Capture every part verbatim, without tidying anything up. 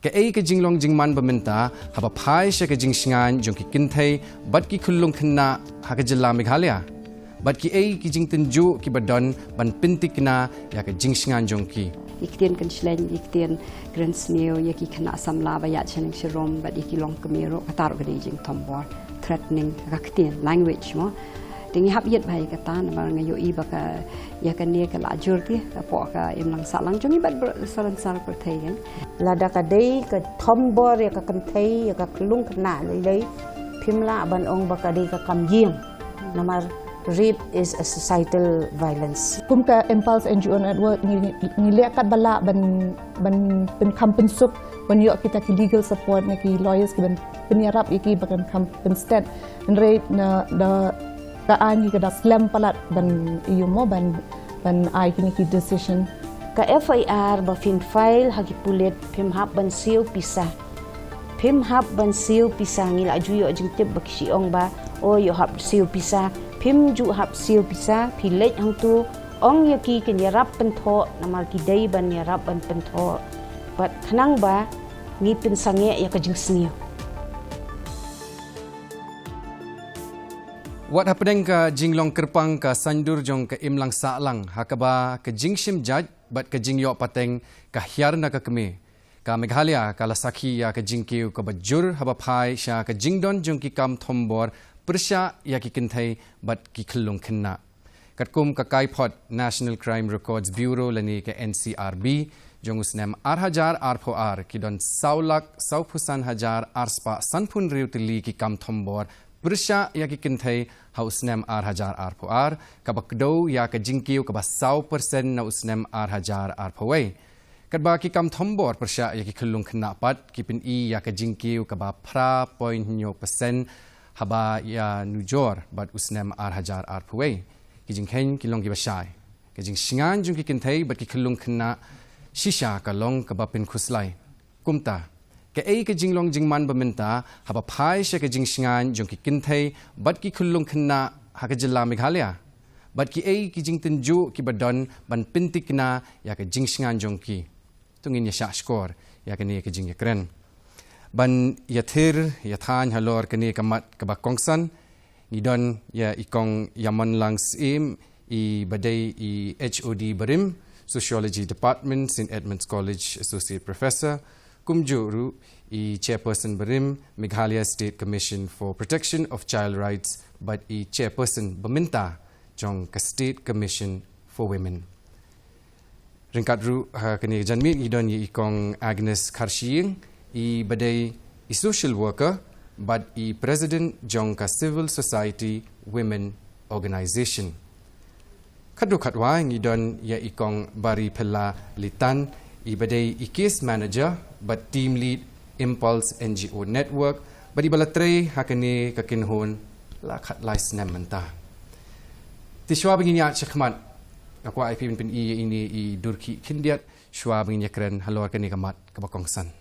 Kaei ka jinglong jingman ba mynta haba phai sha ka jingshngaiñ jong ki kynthei bad ki khyllung khynnah ha ka jylla Meghalaya? Bad kiei ki jingtynjuh kiba don ban pyntikna ïa ka jingshngaiñ jong ki? Ïa ki ktien kynshlur, ïa ki ktien kren sniew ïa ki khynnah samla ba ïaid sha neng sha rum bad ïa ki longkmie ruh, kata ruh ka dei jingthombor, threatening, ka ktien, language mo. Te ngi hap ïeit bha ïa kata namar nga ïohi ba ka, ïa kane ka la jur te hapoh ka imlang sahlang jong ngi bad baroh, saran sar pyrthei kan. Lada ka dei ka thombor ïa ka kynthei, ïa ka khyllung khynnah lei lei, phim lah ban ong ba ka dei ka kam ïing. Namar rape is a societal violence. Kum ka Impulse N G O Network ngi, ngi leh katba lah ban, ban pynkham pynsuk, ban ïoh kita ki legal support na ki lawyers kiban pynïarap ïa ki ba kan kham pynsted. Hynrei na da ka aiñ ka da slem palat ban ïoh mo ban, ban ai kine ki decision. Ka F I R ba phin file ha ki pulit phim hap ban siew pisa. Phim hap ban siew pisa, ngi la ju ïoh jingtip ba ki shu ong ba, o ïoh hap siew pisa, phim ju hap siew pisa, phi leit hangto, ong ïa ki kin ïarap pynthoh, namar ki dei ban ïarap ban pynthoh. Bad khnang ba ngi pynsangeh ïa ka jingsniew. Wat hapdeng ka jinglong kyrpang ka saiñdur jong ka imlang sahlang, ha kaba ka jingshim jait bad ka jingïoh pateng ka hiar na ka kmie, ka Meghalaya ka la sakhi ïa ka jingkiew kaba jur haba phai sha ka jingdon jong ki kam thombor pyrshah ïa ki kynthei bad ki khyllung khynnah. Katkum ka kaiphod National Crime Records Bureau lane ka N C R B jong u snem ar hajar arphew ar, ki don saw lak sawphew san hajar arspah sanphew hynriew tylli ki kam thombor pyrshah ïa ki kynthei ha u snem ar hajar arphew ar, kaba kdew ïa ka jingkiew kaba saw persen na u snem ar hajar arphew wei. Katba ki kam thombor pyrshah ïa ki khyllung khynnah pat ki pyni ïa ka jingkiew kaba phra point hynñiew persen haba ïanujor bad u snem ar hajar arphew wei. Ki jingkheiñ ki long kiba shai. Ka jingshngaiñ jong ki kynthei bad ki khyllung khynnah shisha ka long kaba pynkhuslai. Kumta, kaei ka jinglong jingman ba mynta haba phai sha ka jingshngaiñ jong ki kynthei bad ki khyllung khynnah ha ka jylla Meghalaya? Bad kiei ki jingtynjuh kiba don ban pyntikna ïa ka jingshngaiñ jong ki? To ngin ïa shah shkor ïa kane ka jingïakren. Ban ïathir ïathaiñ halor kane ka mat kaba kongsan, ngi don ïa i Kong Ïamonlang Syiem, iba dei i H O D barim, Sociology Department, Saint Edmund's College, Associate Professor, kumjuh ruh i Chairperson barim, Meghalaya State Commission for Protection of Child Rights, bad i Chairperson ba mynta jong ka State Commission for Women. Ryngkat ruh ha kane ka janmiet ngi don ïa i Kong Agnes Kharshiing, iba dei i social worker bad i president jong ka Civil Society Women Organisation. Khatduh khatwai ngi don ïa i Kong Bariphella Litan, iba dei i case manager bad team lead Impulse N G O Network, bad iba la trei ha kane ka kynhun la khatlai snem mynta. Te shuwa ba ngin ïaid shakhmat, nga kwah ïa phi ban pyni ïa ine i dur khih khyndiat shuwa ba ngin ïakren halor kane ka mat kaba kongsan.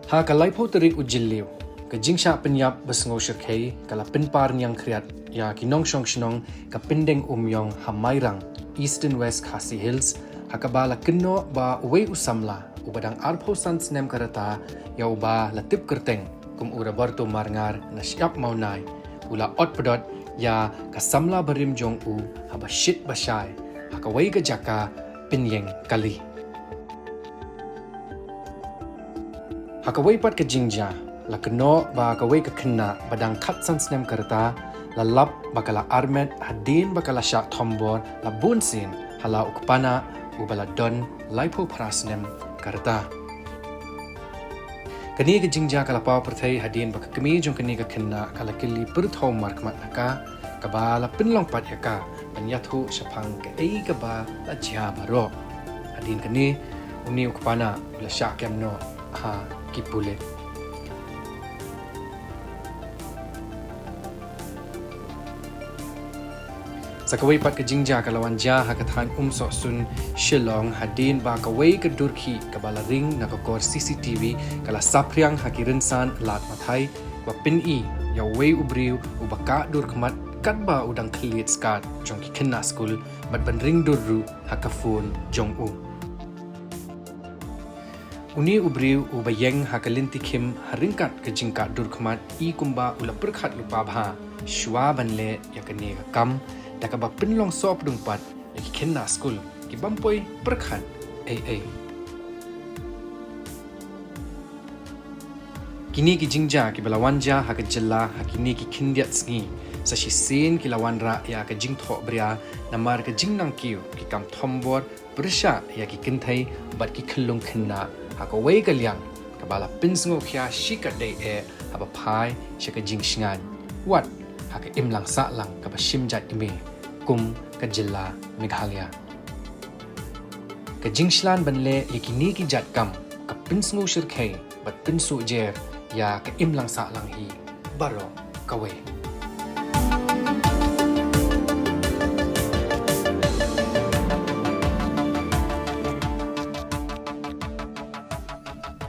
Ha ka laiphew tarik u Jylliew, ka jingshah pynïap ba sngew shyrkhei ka la pynpar ñiangkhriat ïa ki nongshong shnong ka Pyndengumiong ha Mairang, Eastern West Khasi Hills, ha kaba la kynnoh ba uwei u samla uba dang arphew san snem ka rta, ïa uba la tip kyrteng kum u Roberto Marngar na Shyiap Mawnai, u la ot pdot ïa ka samla barim jong u haba shit ba shai ha kawei ka jaka pynïeng kali. Ha kawei pat ka jingjia, la kynnoh ba kawei ka khynnah ba dang khatsan snem ka rta la lap ba ka la armet hadien ba ka la shah thombor la bun sien ha la u kpa nah uba la don laiphew phra snem ka rta. Kane ka jingjia ka la paw pyrthei hadien ba ka kmie jong kane ka khynnah ka la kylli pyrthaw markhmat na ka, kaba la pynlong pat ïa ka ban ïathuh shaphang kaei kaba la jia baroh. Hadien kane, une u kpa nah u la shah kem noh ha ki pulit. Sa kawei pat ka jingjia ka la wan jia ha ka thaiñ Umsohsun, Shillong, hadien ba kawei ka dur khih kaba la ring na ka kor C C T V ka la saphriang ha ki rynsan lad mathai, kaba pyni ïa uwei u briew uba kah dur khmat katba u dang khyllied skat jong ki khynnah skul bad ban ring dur ruh ha ka phone jong u. Une u briew uba ïeng ha ka lynti khim ha ryngkat ka jingkah dur khmat i kumba u la pyrkhat lypa bha shuwa ban leh ïa kane ka kam, da kaba pynlong sopdung pat ïa ki khynnah skul ki bym poi pyrkhat ei ei. Kine ki jingjia kiba la wan jia ha ka jylla ha kine ki khyndiat sngi sa shisien ki la wanrah ïa ka jingthohbria namar ka jingnang kiew ki kam thombor pyrshah ïa ki kynthei bad ki khyllung khynnah ha kawei ka liang kaba la pynsngewkhia shikatdei eh haba phai sha ka jingshngaiñ wat ha ka imlang sahlang kaba shim jait kmie kum ka jylla Meghalaya. Ka jingshlan ban leh ïa kine ki jait kam ka pynsngew shyrkhei bad pynsuh jer ïa ka imlang sahlang hi baroh kawei.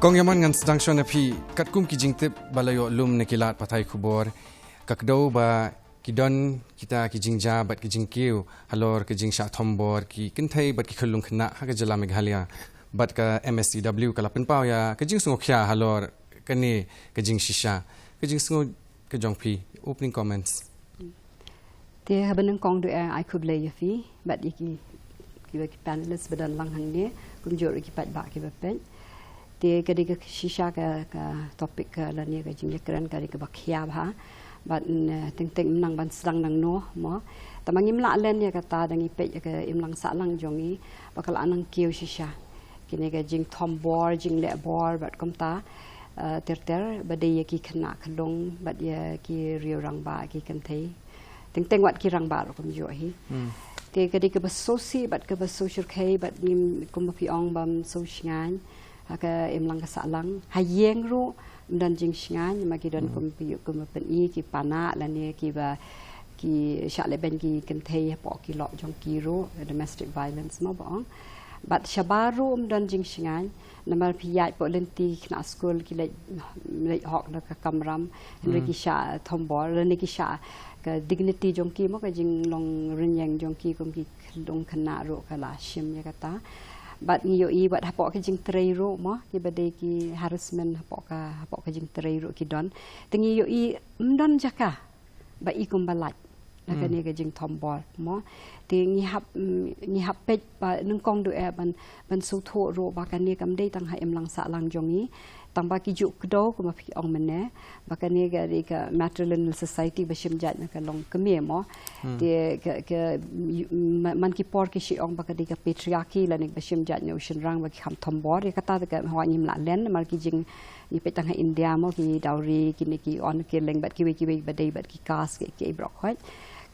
Kong Yaman, ngan sdang shwa na phi katkum ki jingtip ba la ïoh lum na ki lad pathai khubor, ka kdew ba ki don kita ki jingjia bad ki jingkiew halor ka jingshah thombor ki kynthei bad ki khyllung khynnah ha ka jylla Meghalaya. Bad ka M S C W ka la pynpaw ïa ka jingsngewkhia halor kane ka jingshisha. Ka jingsngew ka jong phi, opening comments. Te haba nyngkong duh ai khublei ïa phi bad ïa ki, kiba ki panelist ba don lang hangne, kumjuh ruh ki paidbah kiba peit. Te ka dei ka shisha ka, ka topic ka lane ka jingïakren ka dei kaba khia bha. Bad, mm, teng teng ym nang ban sdang nangno mo. Tangba ngim lah len ïa kata da ngi peit ïa ka imlang sahlang jong ngi ba ka la nang kiew shisha. Kine ka jingthombor, jingleh bor bad kumta, eh, ter ter ba dei ïa ki khynnah khyllung bad ïa ki riew rangbah, ki kynthei. Teng teng wat ki rangbah ruh kumjuh hi. Hmm. Te ka dei kaba sngewsih bad kaba sngewshyrkhei bad ngim, kumba phi ong, bym sngewshngaiñ ha ka imlang ka sahlang. Ha ïing ruh ym don jingshngaiñ, ma ki don, hmm, kum phi, kum phi ïohi ki panak lane kiba ki shah lehbeiñ ki kynthei hapoh ki lok jong ki ruh, domestic violence mo ba ong. Bad shabar ruh ym don jingshngaiñ, namar phi ïaid hapoh lynti khynnah skul ki leit, leit hok na ka kamram, hynrei, hmm, ki shah thombor lane ki shah, ka dignity jong ki mo, ka jinglong rynïeng jong ki kum ki khyllung khynnah ruh ka la shim ïa kata. Bad ngi ïohi bad hapoh ka jingtrei ruh mo, kiba dei ki harassment hapoh ka, hapoh ka jingtrei ruh ki don. Te ngi ïohi ym don jaka ba i kumba lait na, hmm, kane ka jingthombor mo. Te ngi hap, mm, ngi hap peit ba nyngkong duh eh ban, ban sngewthuh ruh ba kane kam dei tang ha imlang sahlang jong ngi. Tangba ki ju kdew kumba phi ong mynne ba kane ka dei ka matrilineal society ba shim jait na ka long kmie mo. Hmm. Te ka, ka, man, man ki por ki shu ong ba ka dei ka patriarchy lane ba shim jait na u shynrang ba ki kham thombor. Ïa kata te ka hoi ngim lah len namar ki jing, ngi peit tang ha India mo, ki dowry, kine ki honor killing bad kiwei kiwei ba dei bad ki caste ki, ki baroh khoit.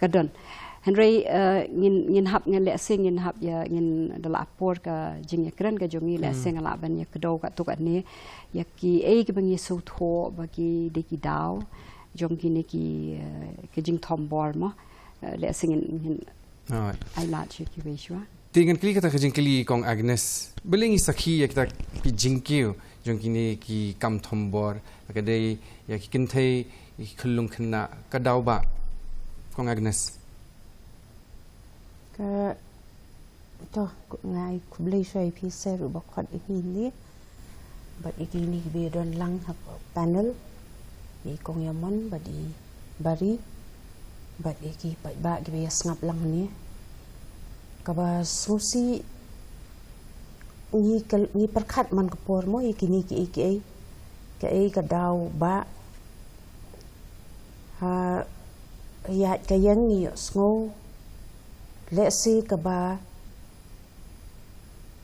Ka don. Hynrei, eh, ngin, ngin hap, ngin lehse ngin hap ïa, ngin da la por ka jingïakren ka jong ngi, lehse, hmm, nga lah ban ïa kdew katto katne ïa kiei kiba ngi sngewthuh ba ki dei ki daw jong kine ki, eh, ki jingthombor mo. Eh, lehse ngin, ngin, alright, ai lad sha kiwei shuwa. Te ngan kylli kata ka jingkylli, Kong Agnes. Balei ngi sakhi ïa kita ki jingkiew jong kine ki kam thombor, ka dei ïa ki kynthei, ïa ki khyllung khynnah, ka daw ba, Kong Agnes? Ka, to, nga ai khublei shuwa ïa phi sir uba khot ïa ngi ne. Bad ïa kine kiba don lang ha panel, ïa i Kong Yamon bad i Bari, bad ïa ki paidbah kiba ïa sngap lang ne. Kaba sngewsih ngi, ngi pyrkhat man ka por mo ïa kine kiei kiei, kaei ka daw ba ha ïaid ka ïeng ngi ïohsngew lehse kaba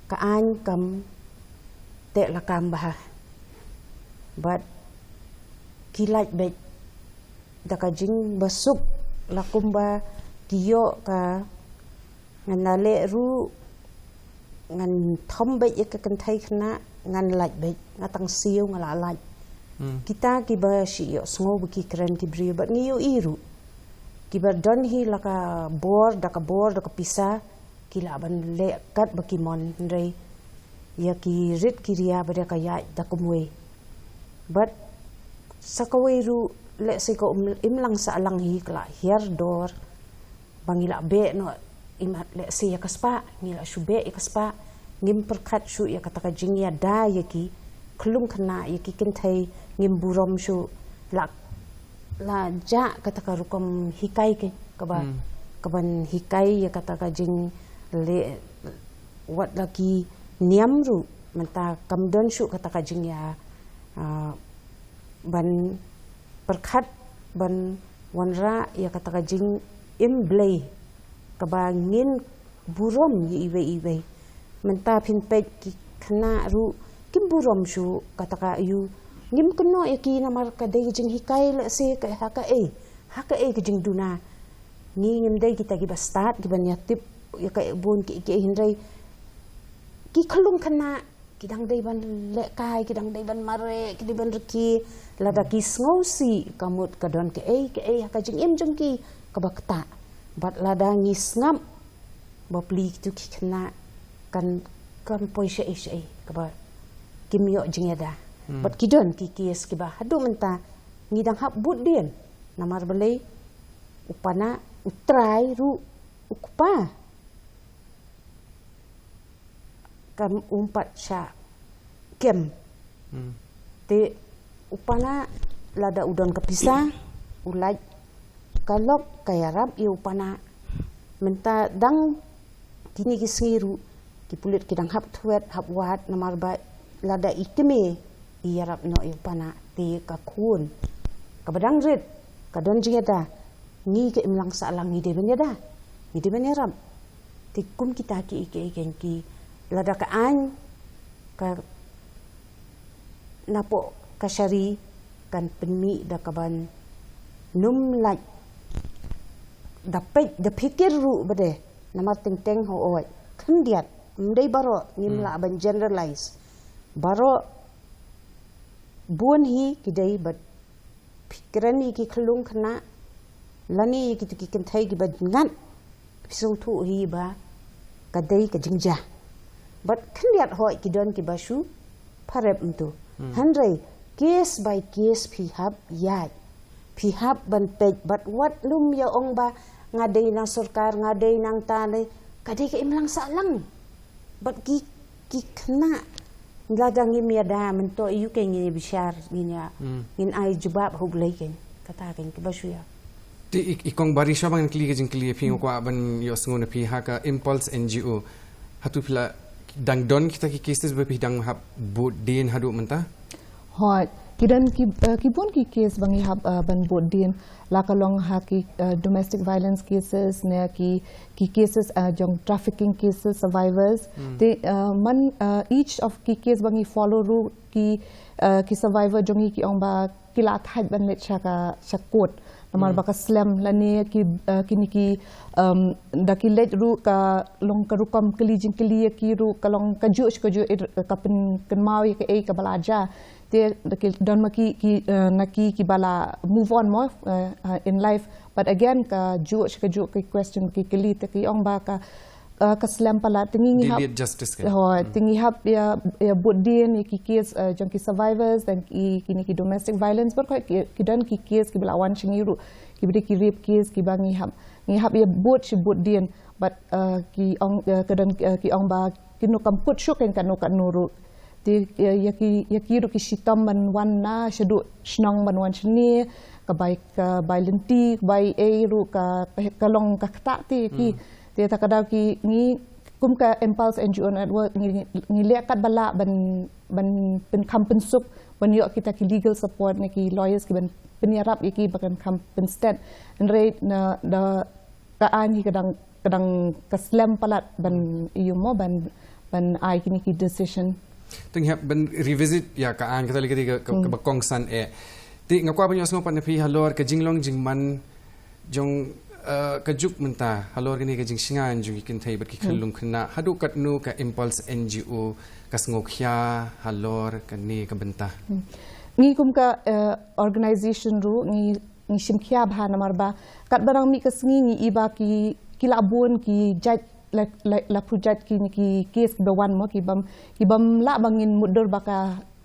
ka aiñ kam teh lakam bha. Bad ki lait beit da ka jingbasuk la kumba ki ïoh ka, ngan da leh ruh, ngan thom beit ïa ka kynthei khynnah, ngan lait beit, nga tang siew nga la lait. Hmm. Kita kiba shu ïohsngew ba ki kren ki briew bad ngi ïohi ruh kiba don hi la ka bor, da ka bor, da ka pisa, ki lah ban leh katba ki mon, hynrei ïa ki rit ki ria ba da ka ïaid da kumwei. Bad sa kawei ruh lehse ka um, imlang sahlang hi ka la hiar dor ba ngi la beh noh, imat lehse ïa ka spah, ngi la shu beh ïa ka spah, Ngim pyrkhat shuh ïa kata ka jingïada ïa ki khyllung khynnah, ïa ki kynthei, ngim burom shuh. La, la jah kata ka rukom hikai ka, kaba, Hmm. kaban hikai ïa kata ka jingleh, wat la ki niam ruh, mynta kam don shuh kata ka jingïa, ah, ban pyrkhat, ban wanrah ïa kata ka jingim Blei, kaba ngin burom ïa iwei iwei. Mynta phin peit ki khynnah ruh kim burom shuh kata ka aïu. Ngim kynnoh ïa ki namar ka dei ka jinghikai lehse ka ha kaei, ha kaei ka jingduna. Ngi ngim dei kita kiba stad kiban ïatip ïa kaei bun ki, ki hynrei ki khyllung khynnah ki dang dei ban lehkai, ki dang dei ban mareh, ki dei ban rkhie. Lada ki sngewsih, ka mut ka don kaei kaei ha ka jingim jong ki kaba ktah. Bad lada ngi sngap, bapli kitu ki khynnah kan, kan poi shaei shaei, kaba kim ïoh jingïada. Hmm. Bad ki don ki case kiba haduh mynta ngi dang hap bud dien. Namar balei, u pana, u trai ruh, u kpa, kam um pat sha kem. Hmm. Te u pana, lada u don ka pisa, u lait ka lok ka ïarap ïa u pana. Mynta dang kine ki sngi ruh ki pulit ki dang hap thwet, hap wad, namar ba lada i kmie i ïarap noh ïa u pana, te ka khun kaba dang rit, ka don jingïada, ngi ka imlang sahlang ngi dei ban ïada, ngi dei ban ïarap. Te kum kita ki, ki, ki, ki, lada ka aiñ ka napoh ka shari, kan pynmih da kaban nym lait, da peit, da phikir ruh bad, namar teng teng, hooid, khyndiat, ym dei baroh, ngim Hmm. lah ban generalize. Baroh, bun hi ki dei bad phi kren ïa ki khyllung khynnah, lane ïa kitu ki kynthei kiba ngat, phi sngewthuh hi ba ka dei ka jingjia. Bad khyndiat hooid ki don kiba shu pharep mynta. Hmm. Hynrei case by case phi hap ïaid, phi hap ban peit, bad wat nym ïa ong ba nga dei nang sorkar, nga dei nangta, ne, ka dei ka imlang sahlang. Bad ki, ki khynnah, lada ngim ïada mynta, ïu keiñ ngin ïa bishar, ngin ïa, Hmm. ngin ai jubab ha U Blei keiñ, kata keiñ kaba shu ïa. Te i, i Kong Bari, shuwa ba ngan kylli ka jingkylli ïa phi, nga kwah ban ïohsngew na phi, ha ka Impulse N G O, hato phi la dang don kita ki cases ba phi dang hap bud dien haduh mynta? Hooid, ki don ki, eh, ki bun ki case ba ngi hap, eh, ban bud dien, la ka long ha ki, eh, domestic violence cases, ne ki, ki cases, eh, jong trafficking cases, survivors. Hmm. Te, eh, man, eh, each of ki case ba ngi follow ruh, ki, eh, ki survivor jong ngi ki ong ba ki la thait ban leit sha ka, sha court. Namar Hmm. ba ka slem, lane ki, eh, kine ki, um, da ki leit ruh ka long ka rukom kylli jingkylli ïa ki ruh ka long kajuh shi kajuh, eh, ka pynkynmaw ïa kaei kaba la jia. Te da ki don ma ki, ki, eh, na ki kiba la move on mo, eh, eh, in life. But again, kajuh shi kajuh ki question ki kylli, te ki ong ba ka, eh, ka slem palat, te ngi, ngi hap, Delayed justice kan? Hooid, Hmm. te ngi hap ïa, ïa bud dien ïa ki case, eh, jong ki survivors, dan ki, kine ki domestic violence, bad ki, ki don ki case kiba la wan sha ngi ruh, kiba dei ki rape case, kiba ngi hap, ngi hap ïa bud shi bud dien, bad, eh, ki ong, eh, ka don, eh, ki ong ba kino kam kut shuh keiñ kano kano ruh. Te, eh, ïa ki, ïa ki ruh ki shitom ban wan na shaduh shnong ban wan shane, ka bai, ka bai lynti, ka bai ei ruh ka, ka long ka ktah te ïa ki. Hmm. Te ta ka daw ki ngi kum ka Impulse N G O Network ngi, ngi leh katba lah ban, ban pynkham pynsuk, ban ïoh kita ki legal support na ki lawyers kiban pynïarap ïa ki ba kan kham pynsted. Hynrei na, da ka aiñ hi ka dang, ka dang ka slem palat ban ïoh mo ban, ban ai kine ki decision. Te ngi hap ban revisit ïa ka aiñ, kata lei ka, ka, Hmm. kaba kongsan eh. Te nga kwah ban ïohsngew pat na phi halor ka jinglong jingman jong, eh, ka juk mynta, halor kane ka jingshngaiñ jong ki kynthei bad ki Hmm. khyllung khynnah, haduh katno ka Impulse N G O ka sngewkhia halor kane ka bynta. Hmm. Ngi kum ka, eh, organization ruh ngi ngi shim khia bha namar ba katba dang mih ka sngi ngi i ba ki, ki la bun ki jait la, la, la phu jait kine ki case kiba wan mo, ki bym, ki bym lah ba ngin mutdur ba ka,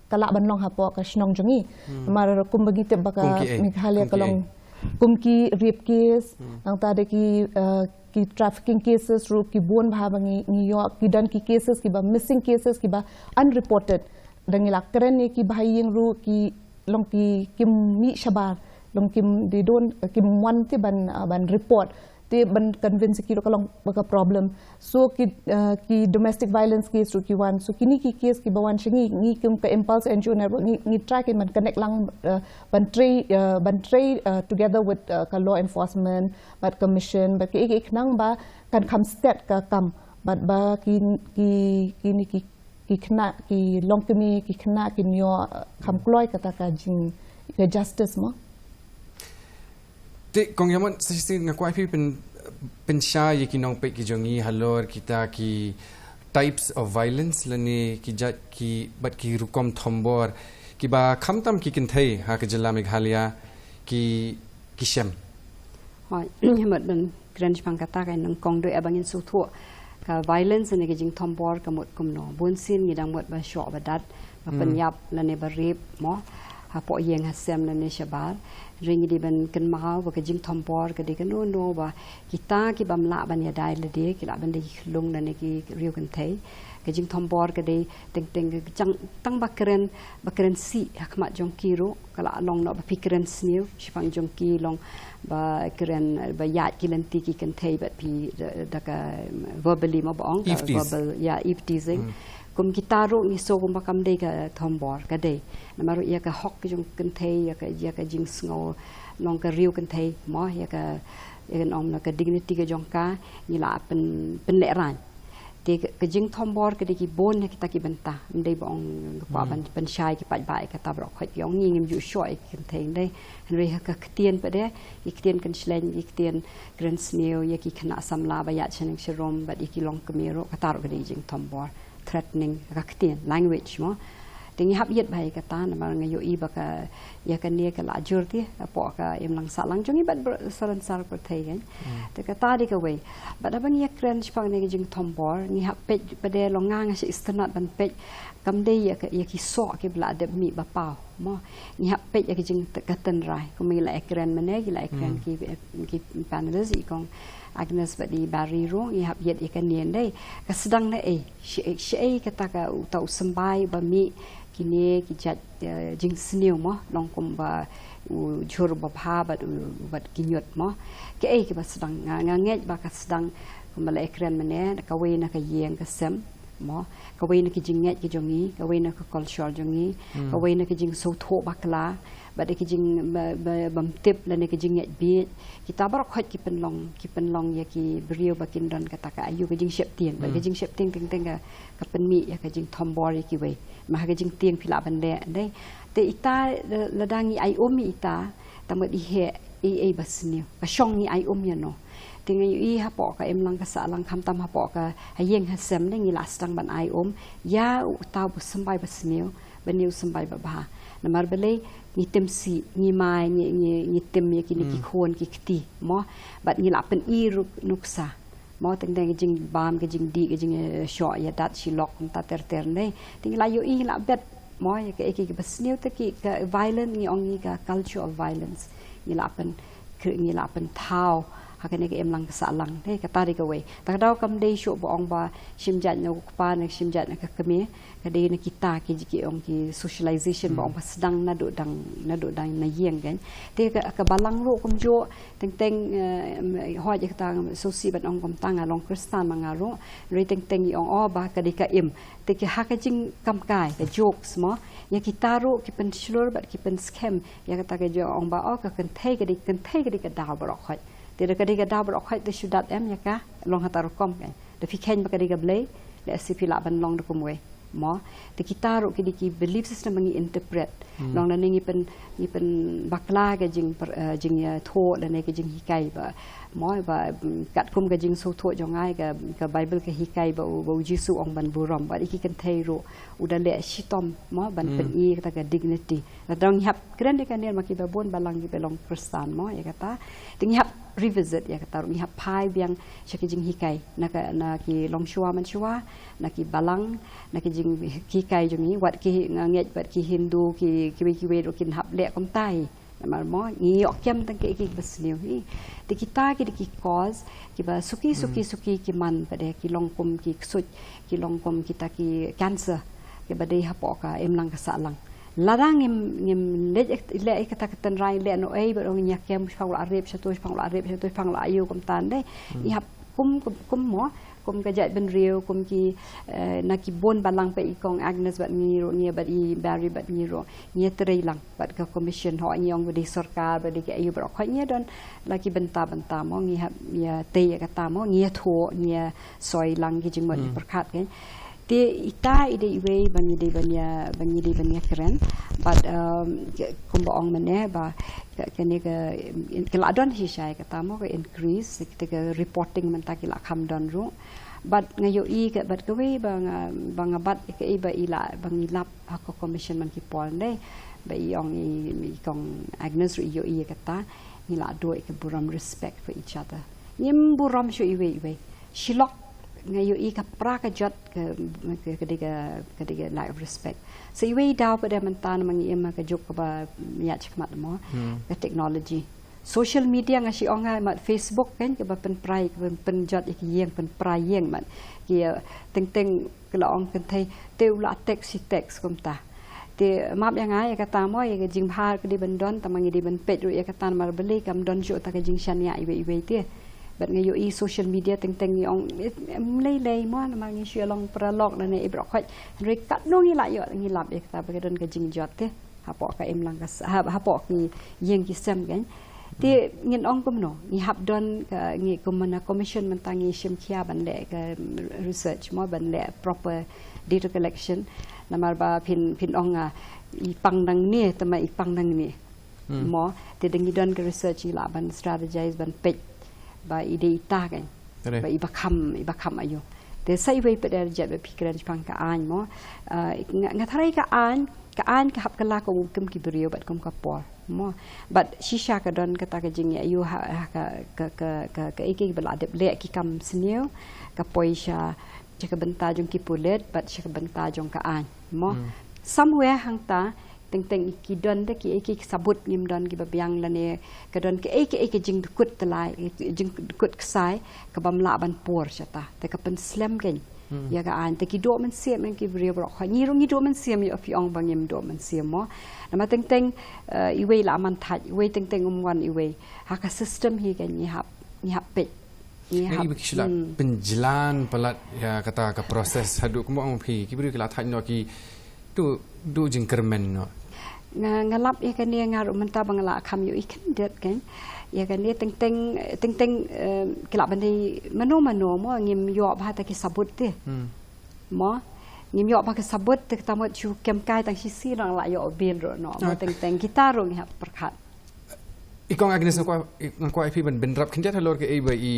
ka lah ban long hapoh ka shnong jong ngi. Hmm. Namar kumba ngi tip ba ka Kum ki ei, Meghalaya kum ka ki long ei. Kum ki rape case, Hmm. nangta da ki, eh, ki trafficking cases ruh ki bun bha ba ngi ngi ïoh, ki don ki cases kiba missing cases kiba unreported. Da ngi la kren ïa ki bahaïing ruh ki long ki kim mih shabar, long kim, they don't, kim wan te ban, uh, ban report. Te ban convince ki ruh ka long ba ka problem. So ki, uh, ki domestic violence case ruh ki wan. So kini ki case kiba wan sha ngi, ngi kum ka Impulse N G O Network ngi, ngi try ki ban connect lang, uh, ban trei, uh, ban trei, uh, together with, uh, ka law enforcement, bad ka mission, bad ki, ki khnang ba kan kham stet ka kam, bad ba ki, ki, kini ki, ki khynnah, ki longkmie, ki khynnah kin ïoh, uh, kham kloi kata ka jing, ka justice mo. Te Kong Ïamon, sa shisien nga kwah phi pyn, pynshai ïa ki nongpeit ki jong ngi halor kita ki types of violence lane ki jait ki bad ki rukom thombor kiba khamtam ki kynthei ha ka jylla Meghalaya ki, ki shem. Hooid, ïa mut ban kren shaphang kata ka nyngkong, dei ba ngin sngewthuh ka violence ne ka jingthombor ka mut kumno. Bun sien ngi dang mut ba shoh ba dat, ba pynïap lane ba rape mo, hapoh ïing ha sem lane shabar. Hynrei ngi dei ban kynmaw ba ka jingthombor ka dei kano kano ba kita ki bym lah ban ïada ïalade, ki lah ban dei ki khyllung lane ki riew kynthei. Ka jingthombor ka dei teng teng ka jang tang ba kren, ba kren sih ha khmat jong ki ruh, ka la long noh ba phi kren sniew shaphang jong ki, long ba kren, ba ïaid ki lynti ki kynthei bad phi da, da ka verbally mo ba ong, ka verbal, ïa, eve teasing. Kum kita ruh ngi sngew kumba kam dei ka thombor, ka dei. Namar ruh ïa ka hok jong kynthei, ïa ka, ïa ka jingsngew long ka riew kynthei mo, ïa ka, ïa ka, ong na ka dignity ka jong ka, ngi la pyn, pynlehraiñ. Te ka, ka jingthombor ka dei ki bun ha kita ki bynta. Ym dei ba ong nga kwah ban pynshai ki paidbah ïa kata baroh khoit, ki ong ngi ngim ju shoh ïa ki kynthei, ym dei. Hynrei ha ka ktien pat de, ki ktien kynshlei, ki ktien kren sniew ïa ki khynnah samla ba ïaid shaneng sharum bad ïa ki longkmie ruh, kata ruh ka dei jingthombor. Threatening, ka ktien, language mo. Te ngi hap ïeit bha ïa kata, namar nga ïohi ba ka, ïa kane ka la jur te hapoh ka imlang sahlang jong ngi bad salonsar pyrthei kan. Te kata dei kawei. Bad haba ngi ïakren shaphang ne ka jingthombor, ngi hap peit pat de, long nga nga shu itynnad ban peit, kam dei ïa ka, ïa ki soh kiba la dep mih ba paw mo. Ngi hap peit ïa ka jing, ka tynrai. Kumba ngi la ïakren mynne, ngi la ïakren ki, ki panelist, i Kong Agnes bad i Barry ruh, ngi hap ïeit ïa kane, ym dei. Ka sdang na ei, shaei, shaei kata ka, uta u symbai ba mih kine ki jait, eh, jingsniew mo, long kumba u jhur babha bad u, bad ki ñiut mo. Kaei kaba sdang, nga, nga ngeit ba ka sdang kumba la ïakren mynne, kawei na ka ïing ka sem mo, kawei na ki jingngeit ki jong ngi, kawei na ka culture jong ngi, kawei na ki jingsngewthuh bakla, bad ki jing ba, ba, bym tip lane ki jingngeit bieit. Kita baroh khoit ki pynlong, ki pynlong ïa ki briew ba kin don kata ka aïu, ka jingsheptieng. Bad ka jingsheptieng teng teng ka, ka pynmih ïa ka jingthombor ïa kiwei. Ma ha ka jingtieng phi lah ban leh, ym dei. Te ita, la, lada ngi ai um ïa ita, tang ba i heh ei ei ba sniew, ka shong ngi ai um ïa no. Te nga ïohi hapoh ka imlang ka sahlang, khamtam hapoh ka ha ïing ha sem, ym dei, ngi la sdang ban ai um ïa uta u symbai ba sniew, ban ïa u symbai babha. Namar balei? Ngi tim sih, ngi mai, ngi, ngi, ngi tim ïa kine ki khun ki kti mo. Bad ngi la pyni ruh nuksa mo, teng teng ka jingbam, ka jingdih, ka jing, eh, shoh ïadat shi lok, kumta ter ter, ym dei. Te ngi la ïohi, ngi la bet mo ïa kaei kaei kaba sniew. Te ki, ka violent, ngi ong ngi ka culture of violence, ngi la pyn, ngi la pynthaw ha kane ka imlang ka sahlang. Te kata dei kawei. Ta ka daw kam dei shuh ba ong ba shim jait na u kpa ne shim jait na ka kmie. Ka dei na kita ki, ki ong ki socialization ba ong ba sdang naduh dang, naduh dang na ïing kan. Te ka, ka balang ruh kumjuh, teng teng, eh, hooid ïa kata sngewsih ban ong kumta, nga long Khristan ma nga ruh. Hynrei teng teng i ong, oh, ba ka dei ka im. Te ki ha ka jingkam kai, ka jokes mo, ïa kita ruh ki pynshlur bad ki pynskhem ïa kata ka jingong ba, oh, ka kynthei ka dei, kynthei ka dei ka daw baroh khoit. Te da ka dei ka daw baroh khoit, te shu dat em ïa ka long ha kata rukom kan. Da phi kheiñ ba ka dei ka blei, lehse phi lah ban long da kumwei mo. Te kita ruh ki dei ki belief system ba ngi interpret. Long lane ngi pyn, ngi pynbakla ka jing, eh, jingïathuh lane ka jinghikai ba mo, ba, mm, katkum ka jingsngewthuh jong nga, ka, ka Baibl ka hikai ba u, ba u Jisu ong ban burom. Bad ïa ki kynthei ruh u da leh shitom mo, ban pyni kata ka dignity. Lada ngi hap kren ïa kane, ma kiba bun balang kiba long Khristan mo ïa kata. Te ngi hap revisit ïa kata ruh, ngi hap phai biang sha ki jinghikai na ka, na ki longshuwa manshuwa, na ki balang, na ki jinghikai jong ngi. Wat ki, nga ngeit wat ki Hindu, ki, kiwei kiwei ruh kin hap leh kumta hi. Namar mo ngi ïoh kem tang ki ki ba sniew hi. Te kita ki dei ki cause ki ba suki suki suki ki man pat de ki long kum ki ksuid, ki long kum kita ki cancer ki ba dei hapoh ka imlang ka sahlang. Lada ngim ngim leh leh kata ka tynrai leh no ei ba dong ïa kem shipang la rep shatu shipang la rep shatu shipang la ayu kumta de. Ngi hap kum kum kum mo kum ka jaitbynriew kum ki eh, na ki bun balang pat i kong Agnes bad ngi ruh ngi bad i Barry bad ngi ruh ngi trei lang bad ka commission ho ngi ong bad i sorkar bad i ka ayu bad khoi ngi don la ki bynta bynta mo ngi hap ngi tei kata mo ngi thuh ngi soi lang ki jingmut ki pyrkhat kan. Te ita i dei iwei ba ngi dei ban ïa ba ngi dei ban ïa kren bad um, kumba ong mynne ba ka kane ka ka la don hi shai kata mo ka increase kita ka reporting mynta ki la kham don ruh. Bad nga ïohi ka bad kawei ba nga ba nga bat ka i ba i la ba ngi lap ha ka commission man ki por ne ba i ong i, i kong Agnes ruh i ïohi kata ngi la do ka burom respect for each other. Ngim burom shu iwei iwei. Shilok nga ïohi ka pra ka jot ka ka ka dei ka ka dei ka lack of respect. So iwei daw pat de mynta na ma ngi im ka juk ka ba ïa chakmat mo ka technology. Social media nga shi ong ha mat Facebook kan ka ba pynprai ka ba pynjot ïa ki ïeng pynprai ïeng mat. Ki teng teng ka la ong kan thei te u la text shi text kumta. Te map ïa nga ïa kata mo ïa ka jingbha ka dei ban don tang ma ngi dei ban peit ruh ïa kata namar balei kam don shuh ta ka jingshaniah iwei iwei te. Bad nga ïohi social media teng teng ngi ong em lei lei mo namar ngi shu ïa long paralok lane i brok khoit. Hynrei katno ngi la ïoh ngi lap ïa kata ba ka don ka jingjot te. Hapoh ka imlang ka sa- hap- hapoh ki ïing ki sem kan. Te ngin ong kumno ngi hap don ka ngi kum na commission mynta ngi shim khia ban leh ka research mo ban leh proper data collection. Namar ba phin phin ong nga i pang nangne te ma i pang nangne. Mo te dang i don ka research i lah ban strategize ban peit ba i dei ita kan. Ba i ba kham i ba kham ayu. Te sa iwei pat da jet ba phi kren shipang ka aiñ mo. Nga tharai ka aiñ ka aiñ ka hap ka la ka um kum ki briew bad kum ka por mo. Bad shisha ka don kata ka jing ayu ha ka ka ka ka ka iki ba la dep leh ki kam sniew ka poi sha sha ka bynta jong ki pulit bad sha ka bynta jong ka aiñ mo. Somewhere hangta teng teng ki don da ki ki sabut ngim don ki ba biang lane ka don ki ki ki jingdukut telai jingdukut ksai ka bam lah ban por shata te ka pen slem ken. Ya ka aiñ te ki dok men siam men ki briew bro kha ngi rung ngi dok men siam ïa phi ong ba ngim dok men siam mo. Nama teng teng iwei la man thaj iwei teng teng um wan iwei ha ka system hi ken ngi hap ngi hap pek. Ngi hap. Iwei ki shu la penjlan palat ïa kata ka proses haduh kumba ong phi ki briew ki la thaj no ki tu du jingkyrmen no. Nga nga lap ïa kane nga ruh mynta ba nga la kham ïohi khyndiat kan. Ïa kane teng teng teng teng ki la ban dei mano mano mo ngim ïoh ba ta ki sabut te. Mo ngim ïoh ba ki sabut te kata mo shu kem kai tang shi si rang la ïoh bil ruh no mo teng teng kita ruh ngi hap pyrkhat. I kong Agnes nga kwah nga kwah phi ban bynrap khyndiat halor ka ei ba i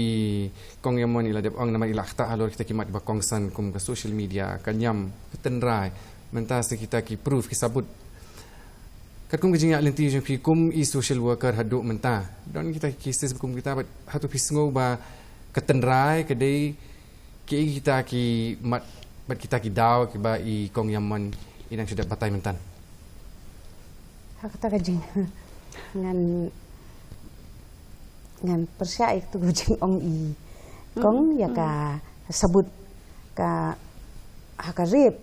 kong Yamon i la dep ong namar i la kata halor kita ki mat ba kongsan kum ka social media ka niam ka tynrai mynta sa kita ki proof ki sabut. Katkum ka jingïaid lynti jong phi kum i social worker haduh mynta don kita ki cases kum kita bad hato phi sngew ba ka tynrai ka dei ki ei kita ki mat bad kita ki daw ki ba i kong Yamon i nang shu dep batai mynta. Ha kata ka jing ngan ngan pyrshah ïa kata ka jingong i kong ïa ka sabut ka ha ka rep.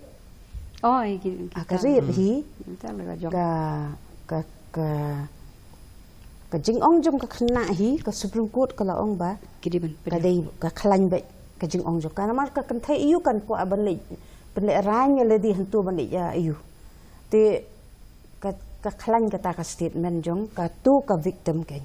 Oh, ha ka rep hi ka ka ka ka jingong jong ka khynnah hi ka Supreme Court ka la ong ba ka dei ka khlaiñ ba ka jingong jong ka namar ka kynthei ïa u kan kwah ban leh ban leh raiñ ïa lade hynto ban leh ïa u. Te ka ka khlaiñ kata ka statement jong ka tu ka victim kan.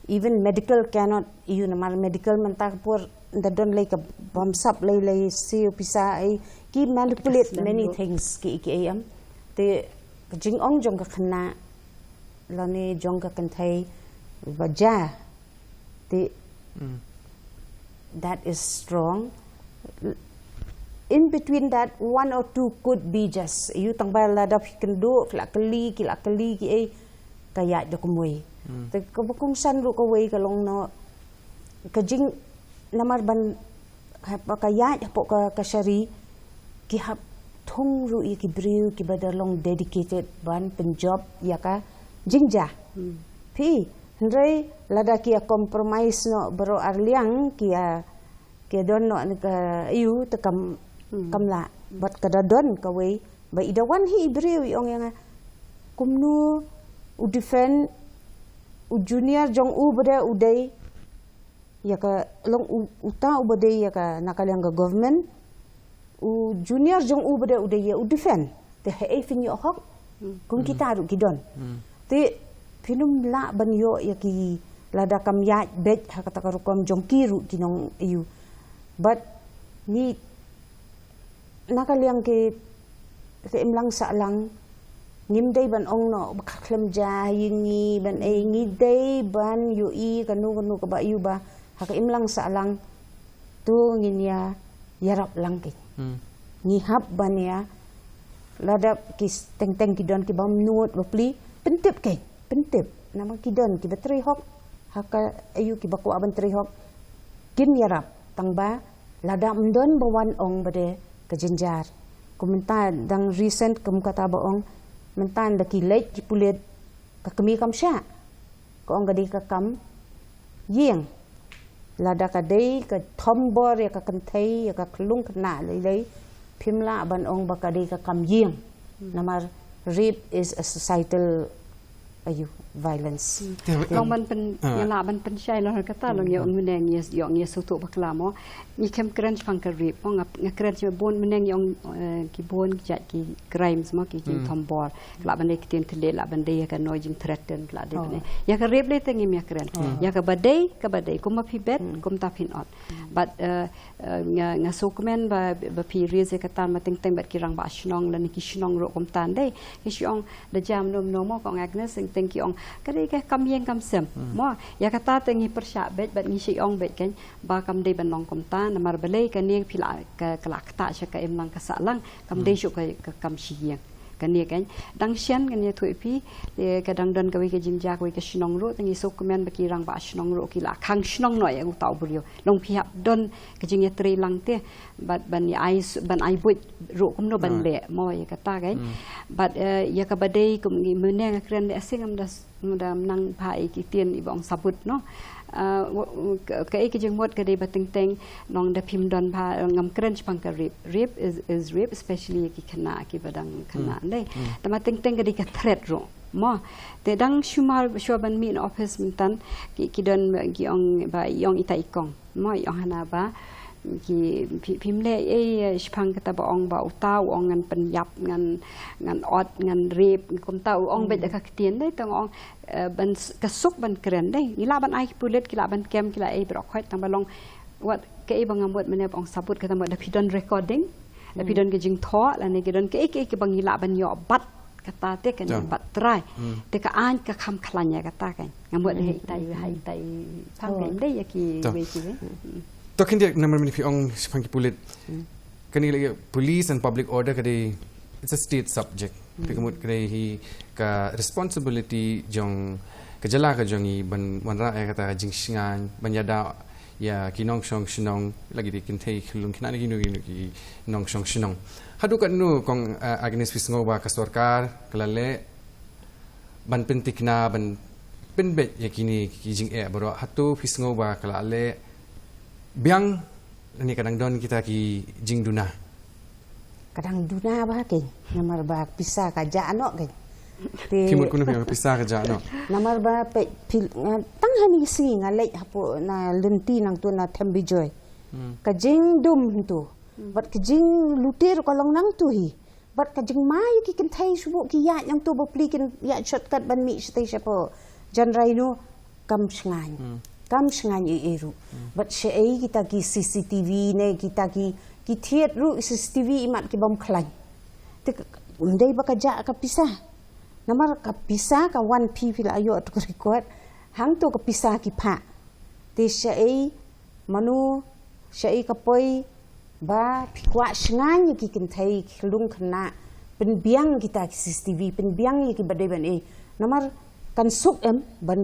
Even medical cannot ïa u namar medical mynta ka por da don lei ka bamsap lei lei siu pisa ai ki manipulate many things ki ki ai am. Te ka jingong jong ka khynnah lane jong ka kynthei ba ja. Te that is strong. In between that one or two could be just ïa u tang ba la dap ki kynduh ki la kylli ki la kylli ki ei ka ïaid da kumwei. Te ka ba kongsan ruh kawei ka long no ka jing namar ban hap ka ïaid hapoh ka ka shari ki hap thung ruh ïa ki briew ki ba da long dedicated ban pynjop ïa ka jingjia. Phi, hynrei lada ki ïa compromise noh baroh arliang, ki ïa, ki ïa don noh ne ka ïu te kam, kam lah. Bad ka da don kawei ba i da wan hi i briew i ong ïa nga, kumno u defend u junior jong u ba dei u dei ïa ka long u, uta u ba dei ïa ka na ka liang ka government, u junior jong u ba dei u dei ïa u defend. Te haei phin ïoh hok? Kum kita ruh ki don. Te phin ym lah ban ïoh ïa ki lada kam ïaid beit ha kata ka rukom jong ki ruh ki nong ïu. But ngi na ka liang ki, ki imlang sahlang, ngim dei ban ong noh ba ka khlem jia ïa ngi ban ei, ngi dei ban ïohi kano kano kaba ïu ba ha ka imlang sahlang to ngin ïa ïarap lang ki. Ngi hap ban ïa lada ki teng teng ki don ki bym nud ba pli, pyntip ki, pyntip. Namar ki don ki ba trei hok ha ka ïu, ki ba kwah ban trei hok, kin ïarap. Tang ba lada ym don ba wan ong ba dei ka jynjar. Kum mynta dang recent kum kata ba ong mynta da ki leit ki pulit, ka kmie kam shah. Ka ong ka dei ka kam ïing. Lada ka dei ka thombor ïa ka kynthei ïa ka khyllung khynnah lei lei, phim lah ban ong ba ka dei ka kam ïing. Namar rape is a societal ïa violence. Long ban pyn, ïa lah ban pynshai long kata long ïa ong myneng ïa ong ïa sutu bakla mo. Ngi khlem kren shaphang ka rape mo, nga kren sha bun myneng ïa ong ki bun ki jait ki crimes mo, ki jingthombor. Lah ban dei ki ktien thylliej, lah ban dei ïa ka noi jingthreaten, lah dei ban dei ïa ka rape lei te ngim ïa kren. Ïa ka ba dei, ka ba dei kumba phi bet kumta phin ot. But nga nga sngewkmen ba ba phi raise ïa kata ma teng teng bad ki rangbah shnong lane ki shnong ruh kumta dei. Ki shu ong da jam nom nom mo, ka ong Agnes teng teng ki ong ka dei ka kam ïing kam sem mo. Ïa kata te ngi pyrshah beit bad ngi shu ong beit kein ba kam dei ban long kumta, namar balei kane phi lah ka la ktah sha ka imlang ka sahlang, kam dei shu ka kam shi ïing. Kane kein dang shen kane thuh ïa phi, ka dang don kawei ka jingjia kawei ka shnong ruh, te ngi sngewkmen ba ki rangbah shnong ruh ki la khang shnong noh ïa uta u briew. Long phi hap don ka jingïatreilang te bad ban ïa ai ban ai buit ruh kumno ban leh mo ïa kata kein. Bad ïa ka ba dei kum ngi mynne nga kren leh sing am da Muda nang bha ïa ki ktien iba ong sabut no. Kaei ka jingmut ka dei ba teng teng nong da phim don bha, ngam kren shaphang ka rape. Rape is, is rape, especially ïa ki khynnah kiba dang khynnah dei. Tangba teng teng ka dei ka threat ruh mo. Te dang shu mar shuwa ban mih na office myntan ki, ki don ki ong ba ïong ita i kong mo, ïong hana ba ki phim leh ei shaphang kata ba ong ba uta u ong ngan pynïap, ngan, ngan ot, ngan rape, kumta u ong beit da ka ktien dei, tang ong ban ka suk ban kren dei. Ngi lah ban ai ki pulit, ki lah ban kem, ki lah ei baroh khoit, tang ba long wat kaei ba nga mut mynne ba ong sabut kata mut da phi don recording, da phi don ka jingthoh lane ki don kaei kaei kiba ngi lah ban ïoh bat kata te kan bat trai. Te ka aiñ ka kham khlaiñ ïa kata kan. Nga mut dei ha itai, ha itai phang kan dei ïa ki wei ki wei. To khyndiat namar mynne phi ong shaphang ki pulit. Kane lagi police and public order ka dei, it's a state subject. Phi ka mut ka dei hi ka responsibility jong ka jylla ka jong i ban wanrah ïa kata ka jingshngaiñ ban ïada ïa ki nongshong shnong lagi dei kynthei khyllung khynnah ne kino kino ki nongshong shnong. Haduh katno kong Agnes phi sngew ba ka sorkar ka la leh ban pyntikna ban pynbeit ïa kine ki jingeh baroh, hato phi sngew ba ka la leh biang lane ka dang don kita ki jingduna? Ka dang duna ba kein, namar ba pisa ka jah noh kein. Te ki mut kumno phi ong pisa ka jah noh? Namar ba phi tang hani sngi nga leit hapoh na lynti nangtu na Thembijoy. Ka jingdum hangtu bad ka jinglute ruh ka long nangtu hi. Bad ka jingma ïa ki kynthei shu buh ki ïaid nangtu ba pli kin ïaid shortcut ban mih shatei shapoh Jan Rhino. Kam shngaiñ. Kam shngaiñ ei ei ruh. Bad shaei kita ki C C T V ne kita ki, ki thied ruh C C T V imat ki bym khlaiñ. Te ym dei ba ka jah ka pisa. Namar ka pisa ka wan phi phi la ïoh tu ka record. Hangtu ka pisa ki phah. Te shaei mano, shaei ka poi ba phi kwah shngaiñ ïa ki kynthei khyllung khynnah, pynbiang kita ki C C T V, pynbiang ïa ki ba dei ban ei. Namar kan suk em ban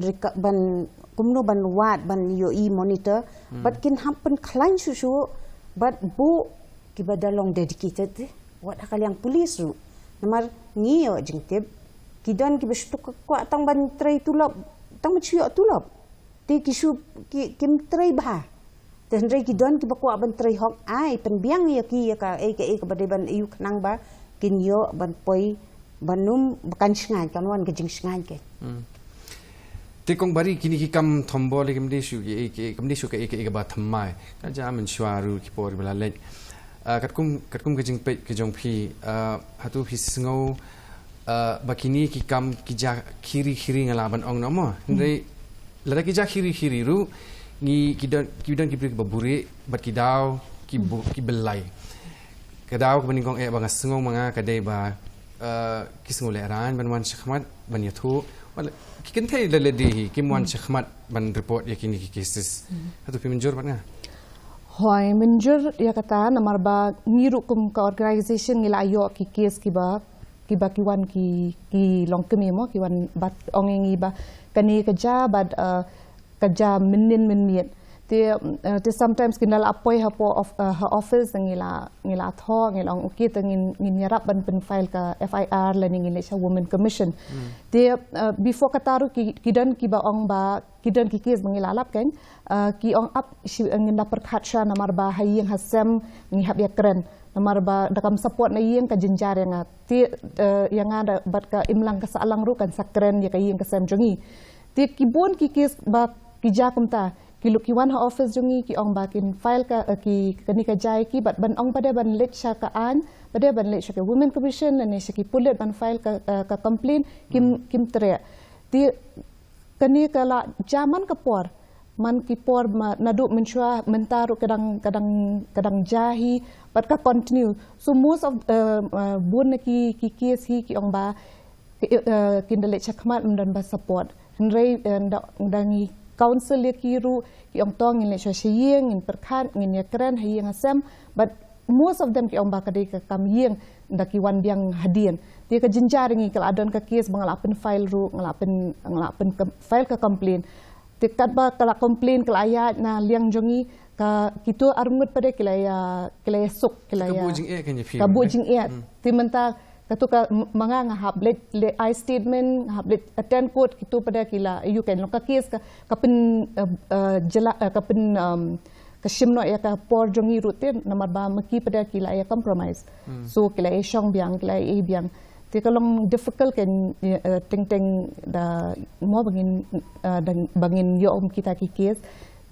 kumno ban wad ban ïohi monitor bad kin hap pynkhlaiñ shuh shuh bad buh kiba da long dedicated wat ha ka liang police ruh. Namar ngi ïoh jingtip Ki don kiba shu kwah tang ban trei tulop, tang ban shu ïoh tulop. Te ki shu ki, kim trei bha. Te hynrei ki don kiba kwah ban trei hok, ai pynbiang ïa ki ïa kaei kaei kaba dei ban ïoh khnang ba kin ïoh ban poi ban ym ba kan shngaiñ, kan wan ka jingshngaiñ ka. Hmm. Te kong Bari, kine ki kam thombor lei kam dei shu kaei kaei, kam dei shu kaei kaei kaba thymmai. Ka jia mynshuwa ruh ki por ba la leit. Ah, katkum, katkum ka jingpeit ka jong phi, ah, hato phi sngew, ah, ba kine ki kam ki jia khiri khiri, nga lah ban ong noh mo. Hmm. Hynrei lada ki jia khiri khiri ruh, ngi ki don, ki don ki briew kiba buhrieh bad ki daw ki bu-, ki byllai. Ka daw kaba nyngkong eh ba nga sngew ma nga ka dei ba, ah, ki sngew lehraiñ ban wan shakhmat ban ïathuh. Wat la ki kynthei lade hi kim wan shakhmat ban report ïa kine ki cases. Hmm. Hato phi mynjur bad nga? Hooid, mynjur ïa kata, namar ba ngi ruh kum ka organization ngi la ïoh ki case kiba, kiba ki wan ki, ki longkmie mo, ki wan bad ong ïa ngi ba kane ka jia bad, eh, ka jia mynnin mynmiet. Te, eh, te sometimes kin da la poi hapoh of-, eh, ha office, ngi la, ngi la thoh, ngi la ong, okay, te ngin, ngin ïarap ban pynfile ka F I R lane ngin leit sha Women Commission. Hmm. Te, eh, before kata ruh ki, ki don kiba ong ba ki don ki case ba ngi la lap kan, ah, ki ong ap shi, eh, ngin da pyrkhat shuwa namar ba ha ïing ha sem ngi hap ïakren. Namar ba da kam support na ïing ka jynjar ïa nga. Te, eh, ïa nga da bad ka imlang ka sahlang ruh kan sa kren ïa ka ïing ka sem jong ngi. Te ki bun ki case ba ki jia kumta. Ki leit ki wan ha office jong ngi ki ong ba kin file ka, eh, ki, kane ka jia ïa ki bad ban ong pat de ban leit sha ka aiñ, pat de ban leit sha ka Women Commission lane sha ki pulit ban file ka, eh, ka complaint, kim, hmm, kim treh. Te kane ka la jia man ka por, man ki por ma, naduh mynshuwa, mynta ruh ka dang, ka dang, ka dang jia hi, bad ka continue. So most of, uh, uh, bun na ki, ki case hi ki ong ba, ki, uh, kin da leit shakhmat ym don ba support. Hynrei, uh, da, da ngi counsel ïa ki ruh, ki ong to ngin leit sha sha ïing, ngin pyrkhat, ngin ïakren ha ïing ha sem, bad most of them ki ong ba ka dei ka kam ïing, da ki wan biang hadien. Te ka jynjar ngi ka la don ka case ba nga la pynfile ruh, nga la pyn, nga la pyn file ka complaint. Te katba ka la complaint ka la ïaid na liang jong ngi, ka kito arngut pat de ki la ïa, ki la ïa suk, ki la ïa. Ka buh jingeh kan ïa phi. Ka buh jingeh. Hmm. Te mynta kato ka m-, ma nga nga hap leit, leit ai statement, nga hap leit attend court, kito pat de ki la ïa, kan long ka case ka, ka pyn, eh, eh, jela, eh, ka pyn, um, ka shim noh ïa ka por jong ngi ruh te, namar ba ma ki pat de ki la ïa compromise. Hmm. So ki la ïa shong biang, ki la ïa biang. Te ka long difficult kan, eh, teng teng da mo ba ngin, eh, da ba ngin ïoh kum kita ki case.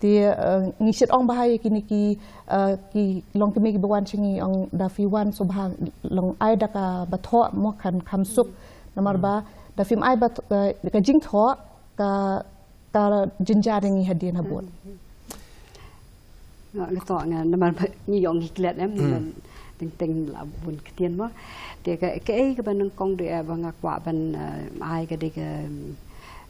Te, eh, ngi shait ong ba ha ïa kine ki, eh, ki longkmie kiba wan sha ngi, ong da phi wan sngewbha long ai da kaba thoh mo, kan kham suk. Namar ba da phim ai ba th-, eh, ka jingthoh ka ka jynjar ïa ngi hadien habud. Nga, nga toh nga namar ba ngi ïoh ngi klet em, hmm, namar teng teng la bun ktien mo. Te ka, kaei kaba nyngkong de, eh, ba nga kwah ban, eh, ai ka dei ka,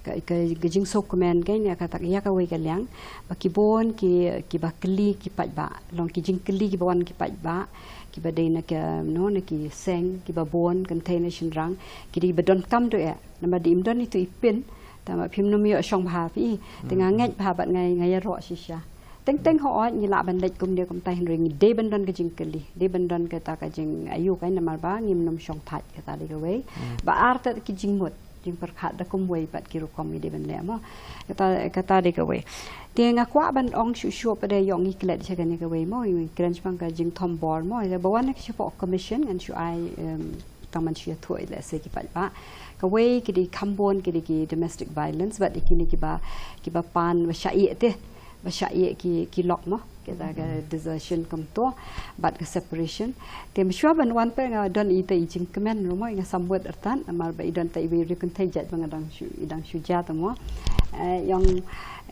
ka, ka, ka jingsuk kmen ka ïa kata, ïa kawei ka liang ba ki bun ki, kiba kylli ki paidbah, long ki jingkylli kiba wan ki paidbah, kiba dei na ka, no, na ki seng, kiba bun kynthei ne shynrang, ki dei ba donkam de, eh. Namar dei im don itu i pin, tangba phim nym ïoh shong bha phi. Te nga ngeit bha bad nga, nga ïaroh shisha. Teng teng hooid ngi lah ban leit kumne kumtai, hynrei ngi dei ban don ka jingkylli, dei ban don kata ka jing, aïu kan, namar ba ngim nym shong thait, kata dei kawei. Hmm. Ba ar te ki jingmut, jingpyrkhat da kumwei bad ki rukom ngi dei ban leh mo. Kata, kata dei kawei. Te nga kwah ban ong shuh shuh pat de, ïoh ngi klet sha kane kawei mo, ngi kren shaphang ka jingthombor mo, ba wan ka shapoh commission ngan shu ai, em, tang ban shu ïathuh ïa lehse ki paidbah. Kawei ki dei kham bun ki dei ki domestic violence, bad ïa kine kiba, kiba pan ba shah ïeh te, ba shah ïeh ki, ki lok mo, kita ka desertion kumto, bad ka separation. Te mynshuwa ban wan pat nga don ita i jingkmen ruh mo, nga sambut artat, namar ba i don ta iwei i riew kynthei jait ba nga dang shu, i dang shu jia ta mo. Eh, ïong,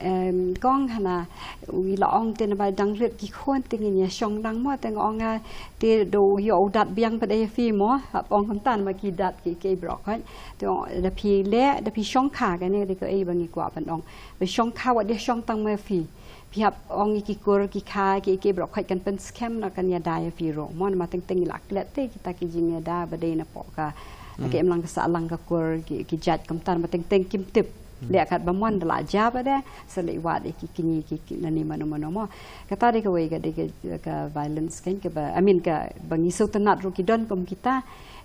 em, kong hana, u i la ong te naba dang rit ki khun te ngin ïa shong dang mo, te nga ong nga, te do ïoh u dat biang pat ïa phi mo, hap ong kumta namar ki dat ki, ki baroh khoit. Te ong, da phi leh, da phi shong kha, kane dei kaei ba ngi kwah ban ong. Ba shong kha wat ïa shong tang ma phi. Phi hap ong ïa ki kur ki kha, ki, ki baroh khoit kan pynskhem na kan ïada ïa phi ruh. Mo namar teng teng i la klet te kita ki jingïada ba dei napoh ka, ka imlang ka sahlang ka kur, ki, ki jait kumta namar teng teng kim tip. Leh kat ba mon da la jia ba de, sa leit wad ïa ki kñi ki, ki nani mano mano mo. Kata dei kawei ka dei ka, ka violence kan kaba, I mean kaba ngi sngewtynnat ruh ki don kum kita.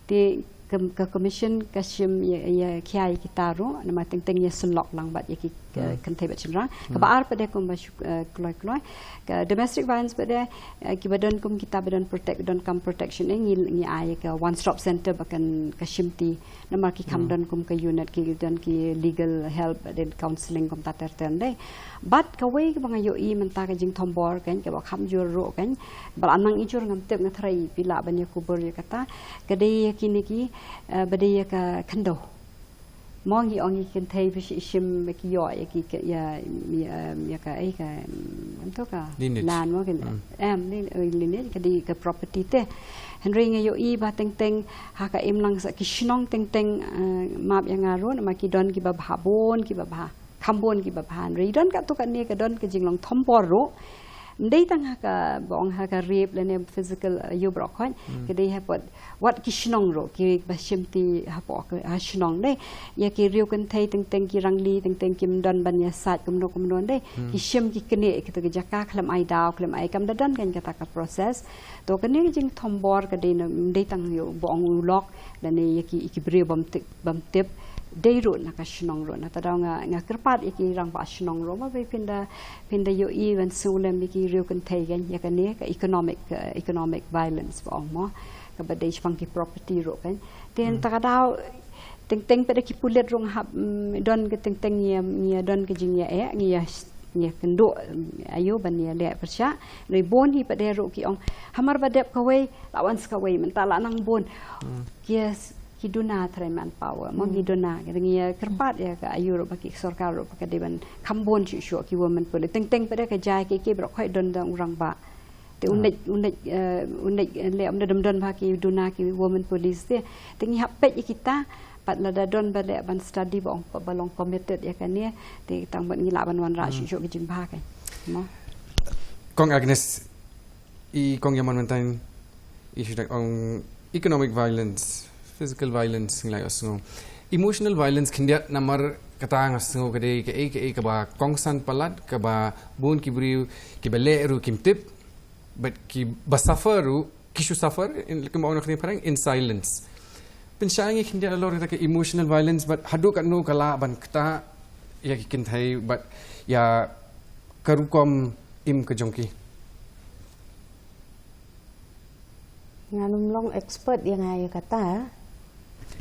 Te ka, ka commission ka shim ïa, ïa khia ïa kita ruh, namar teng teng ïa synlok lang bad ïa ki, ka, hmm, kynthei bad shynrang. Hmm. Kaba ar pat de kumba shu, eh, kloi kloi. Ka domestic violence pat de, eh, kiba don kum kita ba don protect, don kam protection, eh, ngi, ngi ai ka one stop center ba kan ka shim ti. Namar ki kham, hmm, don kum ka unit, ki don ki legal help, bad de counseling kumta ter ter de. Bad kawei kaba nga ïohi mynta ka jingthombor kan, kaba kham jur ruh kan, ba la nang ijur ngam tip, nga tharai phi lah ban ïa kubur ïa kata, ka dei ïa kine ki, eh, ba dei ïa ka khyndew. Mo ngi ong ïa ki kynthei ba shi shim ba ki ïoh ïa ki, ka, ïa, ïa, ïa ka, eh, ka, mm, em to ka, lineage, lan mo kan. Hmm. Em, lin-, eh, lineage ka dei ka property te. Hynrei nga ïohi ba teng teng ha ka imlang sa ki shnong teng teng, eh, map ïa nga ruh, namar ki don kiba bha bun, kiba bha kham bun kiba bha. Hynrei don katto katne ka don ka jinglong thombor ruh. Ym dei tang ha kaba ong ha ka rape lane physical, eh, ïa baroh khoit. Hmm. Ka dei ha pat wat ki shnong ruh, kiba shim ti hapoh ka, ha shnong de. Ïa ki riew kynthei teng teng ki rangli, teng teng kim don ban ïa sait kumno kumno de. Hmm. Ki shim ki knieh kito ki jaka khlem ai daw, khlem ai, kam da don kan kata ka process. To kane ka jingthombor ka dei na, ym dei tang ïa ba ong u lok lane ïa ki, ki briew bym tip, bym tip, dei ruh na ka shnong ruh. Nangta daw nga, nga kyrpad ïa ki rangbah shnong ruh ba phin da, phin da ïohi ban sngewlem ïa ki riew kynthei kan, ïa kane ka economic, eh, economic violence ba ong mo. Kaba dei shaphang ki property ruh kan. Te, hmm, nangta ka daw teng teng pat de ki pulit ruh hap, mm, don ka teng teng ngi ïa, ngi ïa don ka jingïa eh, ngi ïa, ngi ïa kynduh, mm, aïu ban ïa leh pyrshah. Hynrei bun hi pat de ruh ki ong, hamar ba dep kawei, la wan sa kawei, mynta la nang bun. Hmm. Ki ïa s-, ki duna trai manpower, mo, hmm, ki duna, ki dang ïa kyrpad ïa ka aïu ruh ba ki sorkar ruh ba ka dei ban kham bun shuh shuh ki women police. Teng teng pat de ka jai ki, ki baroh khoit don da u rangbah. Te, ah, u leit, u leit, eh, u leit, eh, leh, um, da dang don bha ki duna ki women police te. Te ngi hap peit ïa kita, pat lada don ba leh ban study ba ong, ba long committed ïa kane, te tang ba ngi lah ban wanrah, hmm, shuh shuh ki jingbha kan. Mo. Kong Agnes, i kong ïa man mynta i shu da ong economic violence, physical violence ngi la ïohsngew. Emotional violence khyndiat namar kata nga sngew ka dei kaei kaei kaba kongsan palat, kaba bun ki briew kiba leh ruh kim tip, bad kiba suffer ruh, ki shu suffer, in, kumba ong na ka ktien phareng, in silence. Pynshai ngi khyndiat halor kata ka emotional violence, bad haduh katno ka lah ban ktah ïa ki kynthei, bad ïa ka rukom im ka jong ki. Ngan ym long expert ïa nga ïa kata.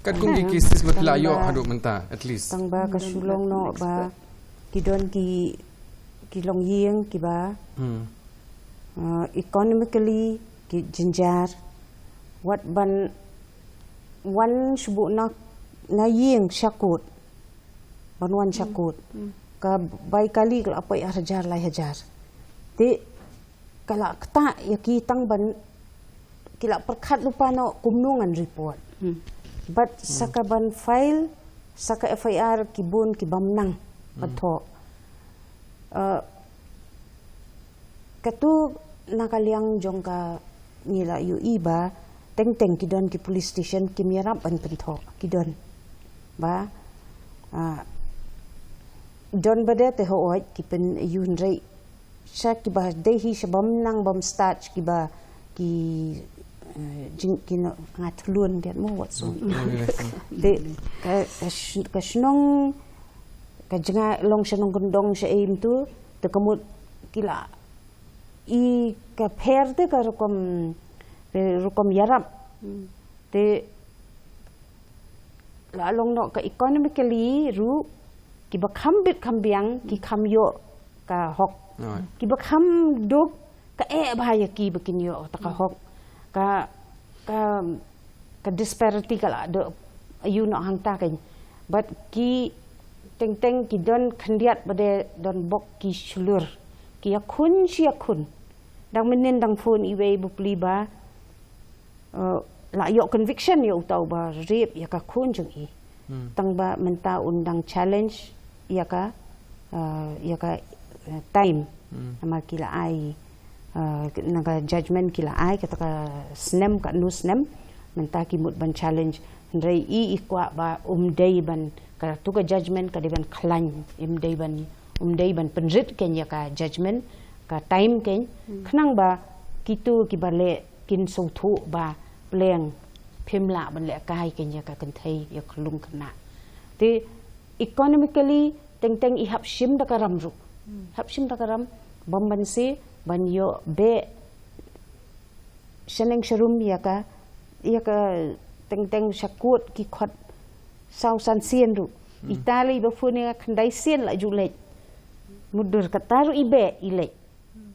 Katkum ki, hmm, cases ba phi la ïoh haduh mynta, at least. Tang ba ka shu long noh ba ki don ki, ki longïing kiba, hmm, uh, economically ki jynjar. Wat ban wan shu buh na, na ïing sha kut. Ban wan sha kut. Hmm. Ka bai kali ka la poi ar hajar lai hajar. Te ka la ktah ïa ki tang ban ki la pyrkhat lypa noh kumno ngan report. Hmm. Bad sa ka ban file, sa ka F I R ki bun ki bym nang ban thoh. Uh, katu na ka liang jong ka ngi la ïohi ba teng teng ki don ki police station kim ïarap ban pynthoh, ki don. Ba, ah, don ba de te hooid ki pyn ïoh hynrei sha kiba dei hi sha bym nang bym start kiba ki, eh, jing ki no nga thlun biat mo wat song. Mm. De ka, ka sh-, ka shnong ka jngai long shnong kyndong sha im tu te ka mut ki la i ka pher te ka rukom, ka rukom ïarap. Mm. Te la long noh ka economically ruh kiba kham bit kham biang ki kham ïoh ka hok. Right. Kiba kham duk ka eh bha ïa ki ba kin ïoh ta ka hok. Ka, ka, ka disparity ka la dei ïoh noh hangta kan. Bad ki teng teng ki don khyndiat ba de don bok ki shlur. Ki ïakhun shi ïakhun. Dang mynnin dang phone iwei ba plie ba, eh, la ïoh conviction ïa uta uba rape ïa ka khun jong i. Hmm. Tang ba mynta un dang challenge ïa ka, eh, ïa ka, eh, time. Hmm. Namar ki la ai, eh, na ka judgment ki la ai kata ka snem, katno snem. Mynta ki mut ban challenge. Hynrei i i kwah ba um dei ban, katu ka judgment ka dei ban khlaiñ, im dei ban, um dei ban pynrit kein ïa ka judgment, ka time kein. Hmm. Khnang ba kitu kiba leh kin sngewthuh ba pleng phim lah ban leh kai kein ïa ka kynthei ïa ka lung khynnah. Te economically teng teng i hap shim da ka ram ruh. Hap shim da ka ram bym ban si ban ïoh beh shaneng sharum ïa ka ïa ka teng teng sha kut ki khot saw san sien ruh. Ita lei ba phone ïa khyndai sien la ju leit. Mutdur kata ruh i beh i leit.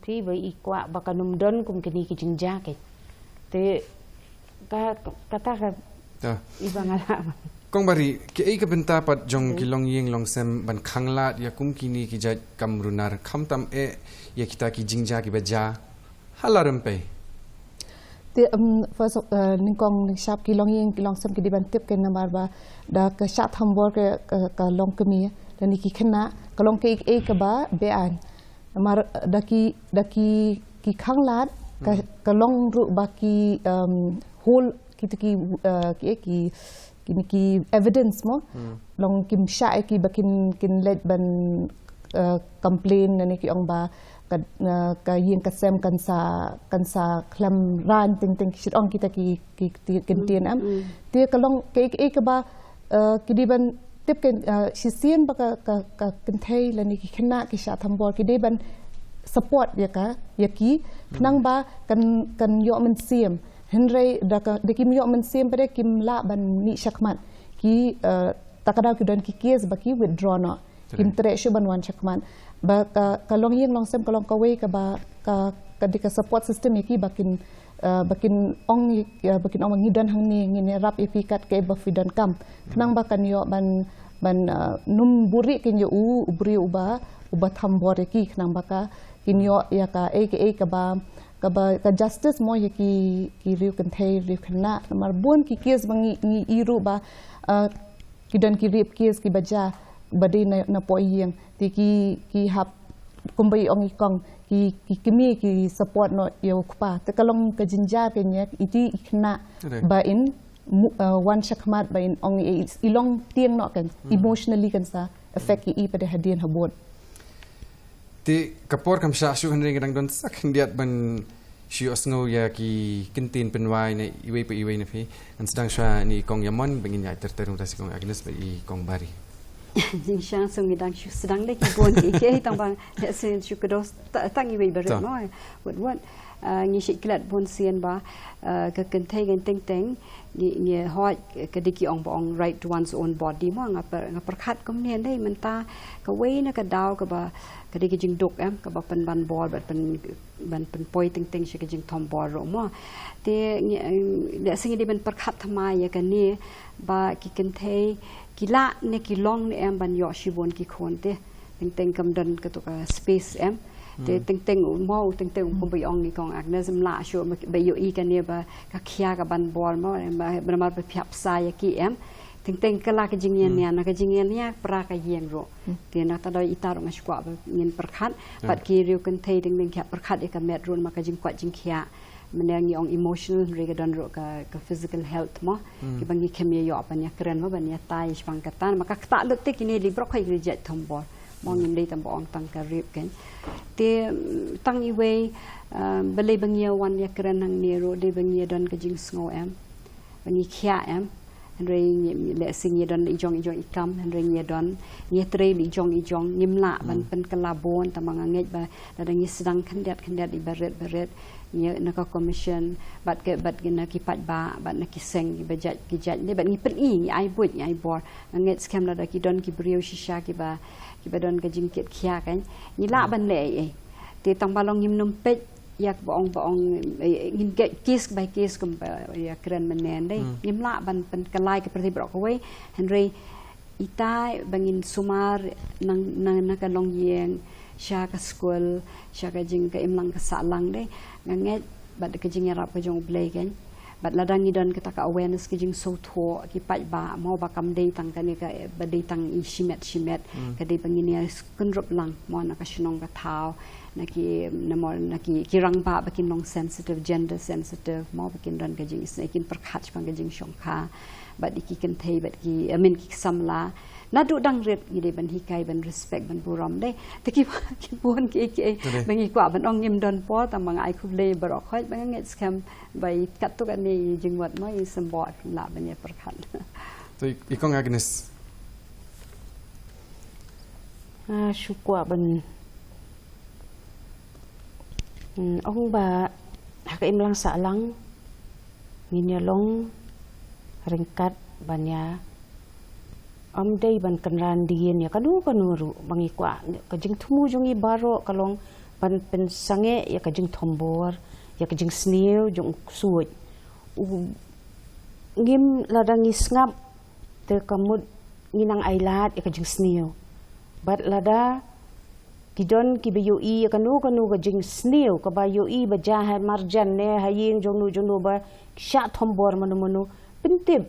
Phi ba i kwah ba kan ym don kum kine ki jingjia kein. Te ka kata ka Ta. I ba nga lah. Kong Bari, kiei ka bynta pat jong ki longïing longsem ban khanglad ïa kum kine ki jait kam runar khamtam eh ïa kita ki jingjia ki ba jia ha la rympei. Te um, first uh, nyngkong nyngshap ki longïing ki longsem ki dei ban tip kein namar ba da ka shah thombor ka, ka, ka longkmie lane ki khynnah ka long kaei kaei kaba beaiñ. Namar da ki da ki ki khanglad ka, ka long ruh ba ki um, hol kita ki uh, ki ki ki, ki evidence mo. Long kim shah ïa ki ba kin kin leit ban uh, complain lane ki ong ba ka uh, ka ïing ka sem kan sa kan sa khlem raiñ teng teng ki shit ong kita ki ki ki ktien em. Te ka long kaei kaei kaba uh, ki dei ban tip kein uh, shisien ba ka ka ka kynthei lane ki khynnah ki shah thombor ki dei ban support ïa ka ïa ki khnang ba kan kan ïoh mynsiem. Hynrei da ka da kim ïoh mynsiem pat de kim lah ban mih shakhmat. Ki uh, ta ka daw ki don ki case ba ki withdraw noh. Kim treh shuh ban wan shakhmat. Ba ka ka longïing longsem ka long kawei kaba ka ka dei ka support system ïa ki ba kin uh, ba kin ong uh, ba kin ong ba ngi don hangne ngin ïarap ïa phi katba phi donkam. Khnang ba kan ïoh ban ban uh, ym buhrieh kein ïa u u briew uba uba thombor ïa ki khnang ba ka kin ïoh ïa kaei kaei kaba kaba ka justice mo ïa ki ki riew kynthei riew khynnah namar bun ki case ba ngi ngi i ruh ba uh, ki don ki rape case kiba jia ba dei na, na poh ïing. Te ki ki hap kumba i ong i kong ki ki kmie ki support noh ïa u kpa. Te ka long ka jingjia kein ïa i ti i khynnah ba in mu- uh, wan shakhmat ba in ong i, i long tieng noh kein emotionally kan sa affect i i pat de hadien habud. Te ka por kam shah shuh hynrei nga dang don sa khyndiat ban shu ïohsngew ïa ki ktien pynwai na iwei pa iwei na phi. Ngan sdang shuwa na i kong Yamon ba ngin ïa ter ter mynta sha i kong Agnes bad i kong Bari. Jingshisha shu ngi dang shu sdang de ki bun ki kiei tang ba lehse shu kdew tang iwei barit mo. Wat wat ngi shait klet bun sien ba ka kynthei kan teng teng ngi ngi hoi ka dei ki ong ba ong right to one's own body mo nga per nga pyrkhat kumne dei mynta kawei na ka daw kaba ka dei ka jingduk em kaba pynban bor bad pyn ban pynpoi teng teng sha ka jingthombor ruh mo. Te ngi lehse ngi dei ban pyrkhat thymmai ïa kane ba ki kynthei ki lah ne ki long ne em ban ïoh shibun ki khun te teng teng kam don kato ka space em. Te teng teng mo teng teng kumba i ong i kong Agnes em lah shuh ba ïohi kane ba ka khia ka ban bor mo em ba namar ba phi hap sa ïa ki em. Teng teng ka la ka jingïania na ka jingïania pra ka ïing ruh. Te na ta doi ita ruh nga shu kwah ba ngin pyrkhat bad ki riew kynthei teng teng ki hap pyrkhat ïa ka met ruh ma ka jingkwah jingkhiah. Mynne ngi ong emotional hynrei ka don ruh ka ka physical health mo. Kiba ngi khlem ïa ïoh ban ïa kren mo ban ïa tai shaphang kata ma ka ktah lut te kine li brok hoi ki jait thombor. Mo ngim dei tang ba ong tang ka rape kein. Te tang iwei balei ba ngi ïa wan ïa kren hangne ruh dei ba ngi ïa don ka jingsngew em. Ba ngi khiah em. Hynrei ngi lehse ngi don i jong i jong i kam hynrei ngi don ngi trei i jong i jong ngim lah ban pynkylla bun tang ba nga ngeit ba lada ngi sdang khyndiat khyndiat i barit barit ngi na ka commission bad ke bad na ki paidbah bad na ki seng ki ba jait ki jait ne bad ngi pyni ngi ai buit ngi ai bor nga ngeit skhem lada ki don ki briew shisha ki ba ki ba don ka jingkit khiah kan ngi lah ban leh ei ei te tang ba long ngim num peit ïa ba ong ba ong ngin get case by case kum ba ïa kren mynne dei ngim lah ban pynkylla ka pyrthei baroh kawei hynrei ita ba ngin sumar nang nang na ka longïing sha ka skul sha ka jing ka imlang ka sahlang dei nga ngeit bad ka jingïarap ka jong U Blei kan bad lada ngi don kata ka awareness ka jingsngewthuh ki paidbah mo ba kam dei tang kane ka ba dei tang i shimet shimet ka dei ba ngin ïa kynrup lang mo na ka shnong ka thaw na ki na mo na ki ki rangbah ba kin long sensitive gender sensitive mo ba kin don ka jingisynei kin pyrkhat shaphang ka jingshongkha bad ïa ki kynthei bad ki, I mean, ki samla. Naduh dang rit ngi dei ban hikai, ban respect, ban burom de. Te ki, ki bun ki, ki, ba ngi kwah ban ong ngim don por, tang ba nga ai khublei baroh khoit, ba nga ngeit skhem ba i katto katne i jingmut mo i symboh lah ban ïa pyrkhat. Te i Kong Agnes. Ah, shu kwah ban, hmm, ong ba ha ka imlang sahlang ngin ïa long ryngkat ban ïa, ym dei ban kynran dien ïa kano kano ruh, ba ngi kwah ka jingthmu jong ngi baroh ka long ban pynsangeh ïa ka jingthombor, ïa ka jingsniew jong u ksuid. U, ngim, lada ngi sngap te ka mut ngi nang ailad ïa ka jingsniew. Bad lada ki don kiba ïohi ïa kano kano ka jingsniew kaba ïohi ba jia ha marjan ne ha ïing jong no jong no ba shah thombor mano mano, pyntip.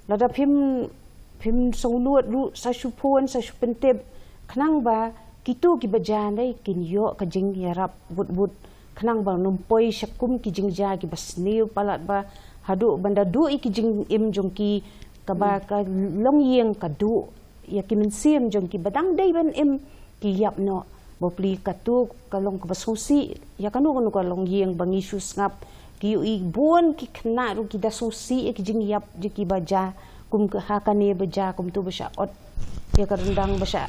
Lada phim, phim sngewlut ruh, sa shu phone, sa shu pyntip, khnang ba kito kiba jia ne kin ïoh ka jingïarap wut wut, khnang ba ym poi sha kum ki jingjia kiba sniew palat ba haduh ban da duh ïa ki jingim jong ki, kaba ka longïing ka duh ïa ki mynsiem jong ki ba dang dei ban im, ki ïap noh. Bapli, kato ka long kaba sngewsih ïa kano kano ka longïing ba ngi shu sngap ki ïohi bun ki khynnah ruh ki da sngewsih ïa ki jingïap jong ki ba jia kum ka, ha kane ba jia kumto ba shah ot ïa ka ryndang, ba shah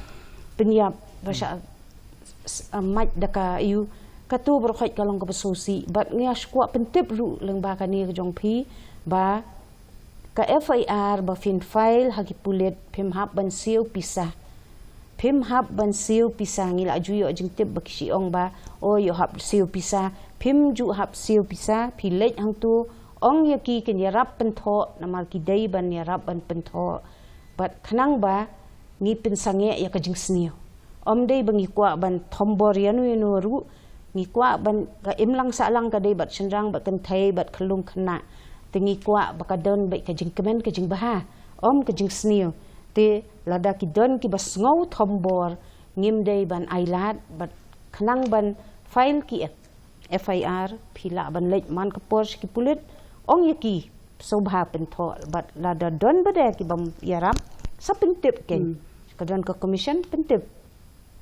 pynïap, ba shah s-, s-, ah, mait da ka ïu. Kato baroh khoit ka long kaba sngewsih. Bad nga shu kwah pyntip ruh lyngba kane ka jong phi ba ka F I R ba phin file ha ki pulit, phim hap ban siew pisa. Phim hap ban siew pisa. Ngi la ju ïoh jingtip ba ki shu ong ba, o, ïoh hap siew pisa. Phim ju hap siew pisa, phi leit hangto, ong ïa ki kin ïarap pynthoh, namar ki dei ban ïarap ban pynthoh. Bad khnang ba ngi pynsangeh ïa ka jingsniew. Ym dei ba ngi kwah ban thombor ïano ïano ruh, ngi kwah ban, ka imlang sahlang ka dei bad shynrang, bad kynthei, bad khyllung khynnah. Te ngi kwah ba ka don beit ka jingkmen, ka jingbha, ym ka jingsniew. Te lada ki don kiba sngew thombor, ngim dei ban ailad, bad khnang ban file ki F I R, phi lah ban leit man ka por sha ki pulit, ong ïa ki sngewbha pynthoh, bad lada don ba dei ki bym ïarap, sa pyntip kein. Hmm. Ka don ka commission, pyntip.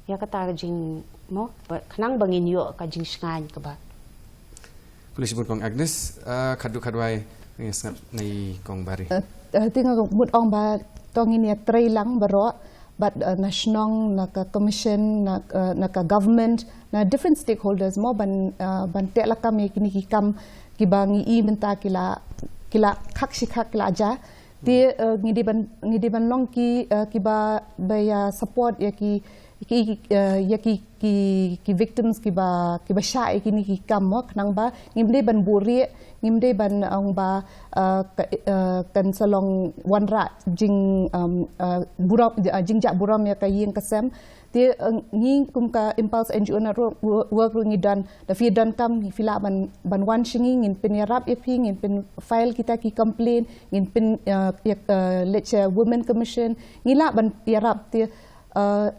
Ïa kata ka jing, mo, ba, khnang ba ngin ïoh ka jingshngaiñ kaba. Khublei shibun Kong Agnes, ah, khadduh khadwai, ngi sngap na i Kong Bari. Eh, eh, te nga mut ong ba to ngin ïa trei lang baroh, bad, eh, na shnong, na ka commission, na, eh, na ka government, na different stakeholders mo ban, eh, ban teh lakam ïa kine ki kam kiba ngi i mynta ki la, ki la khak shi khak ki la jia. Te, eh, ngi dei ban, ngi dei ban long ki, eh, kiba, ba ïa support ïa ki, ki, eh, ïa ki, ki, ki victims kiba, kiba shah ïa kine ki kam mo, khnang ba ngim dei ban buhrieh, ngim dei ban ong ba, eh, ka, eh, kan sa long wanrah jing, um, eh, burom, eh, jingjah burom ïa ka ïing ka sem. Te, eh, ngi kum ka Impulse N G O Network wo-, work ruh ngi don, da phi don kam, ngi, phi lah ban, ban wan sha ngi, ngin pynïarap ïa phi, ngin pyn file kita ki complaint, ngin pyn, eh, ïa, eh, leit sha Women Commission, ngi lah ban ïarap. Te, eh,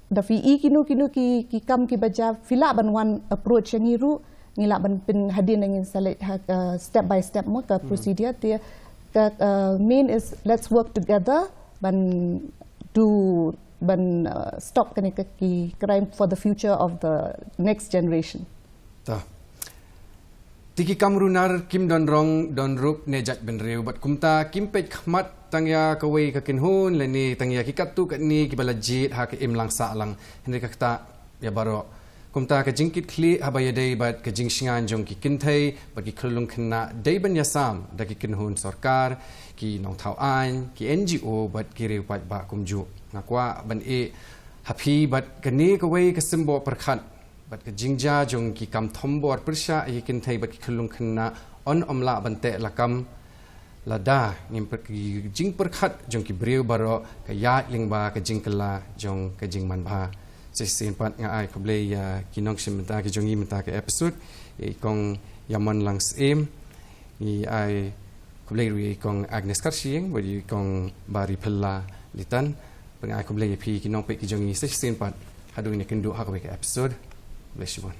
da phi i kino kino ki, ki kam kiba jia, phi lah ban wan approach ïa ngi ruh, ngi lah ban pyn, hadien ngin sa leit ha, eh, step by step mo ka procedure. Te, ka, eh, main is let's work together ban do, ban, uh, stop kane ka ki crime for the future of the next generation. Ta. Te ki kam runar kim don rong, don rup ne jaitbynriew, bad kumta kim peit khmat tang ïa kawei ka kynhun lane tang ïa ki katto katne kiba la jied ha ka imlang sahlang. Hynrei ka ktah ïa baroh. Kumta ka jingkitkhlieh haba ïadei bad ka jingshngaiñ jong ki kynthei bad ki khyllung khynnah dei ban ïasam da ki kynhun sorkar, ki nongthaw aiñ, ki N G O bad ki riew paidbah kumjuh. Nga kwah ban ïeh ha phi bad kane kawei ka symboh pyrkhat bad ka jingjia jong ki kam thombor pyrshah ïa ki kynthei bad ki khyllung khynnah, yn ym lah ban teh lakam lada ngim pyrk-, ki jingpyrkhat jong ki briew baroh ka ïaid lyngba ka jingkylla jong ka jingmanbha. Sa shisien pat nga ai khublei ïa ki nongshim bynta ki jong ngi mynta ka episode, ïa i Kong Ïamon Langsyiem, ngi ai khublei ruh ïa i Kong Agnes Karshiing bad ïa i Kong Bariphylla Litan. Bad nga ai khublei ïa phi ki nongpeit ki jong ngi sa shisien pat, haduh ngin ïakynduh ha kawei ka episode. Khublei shibun.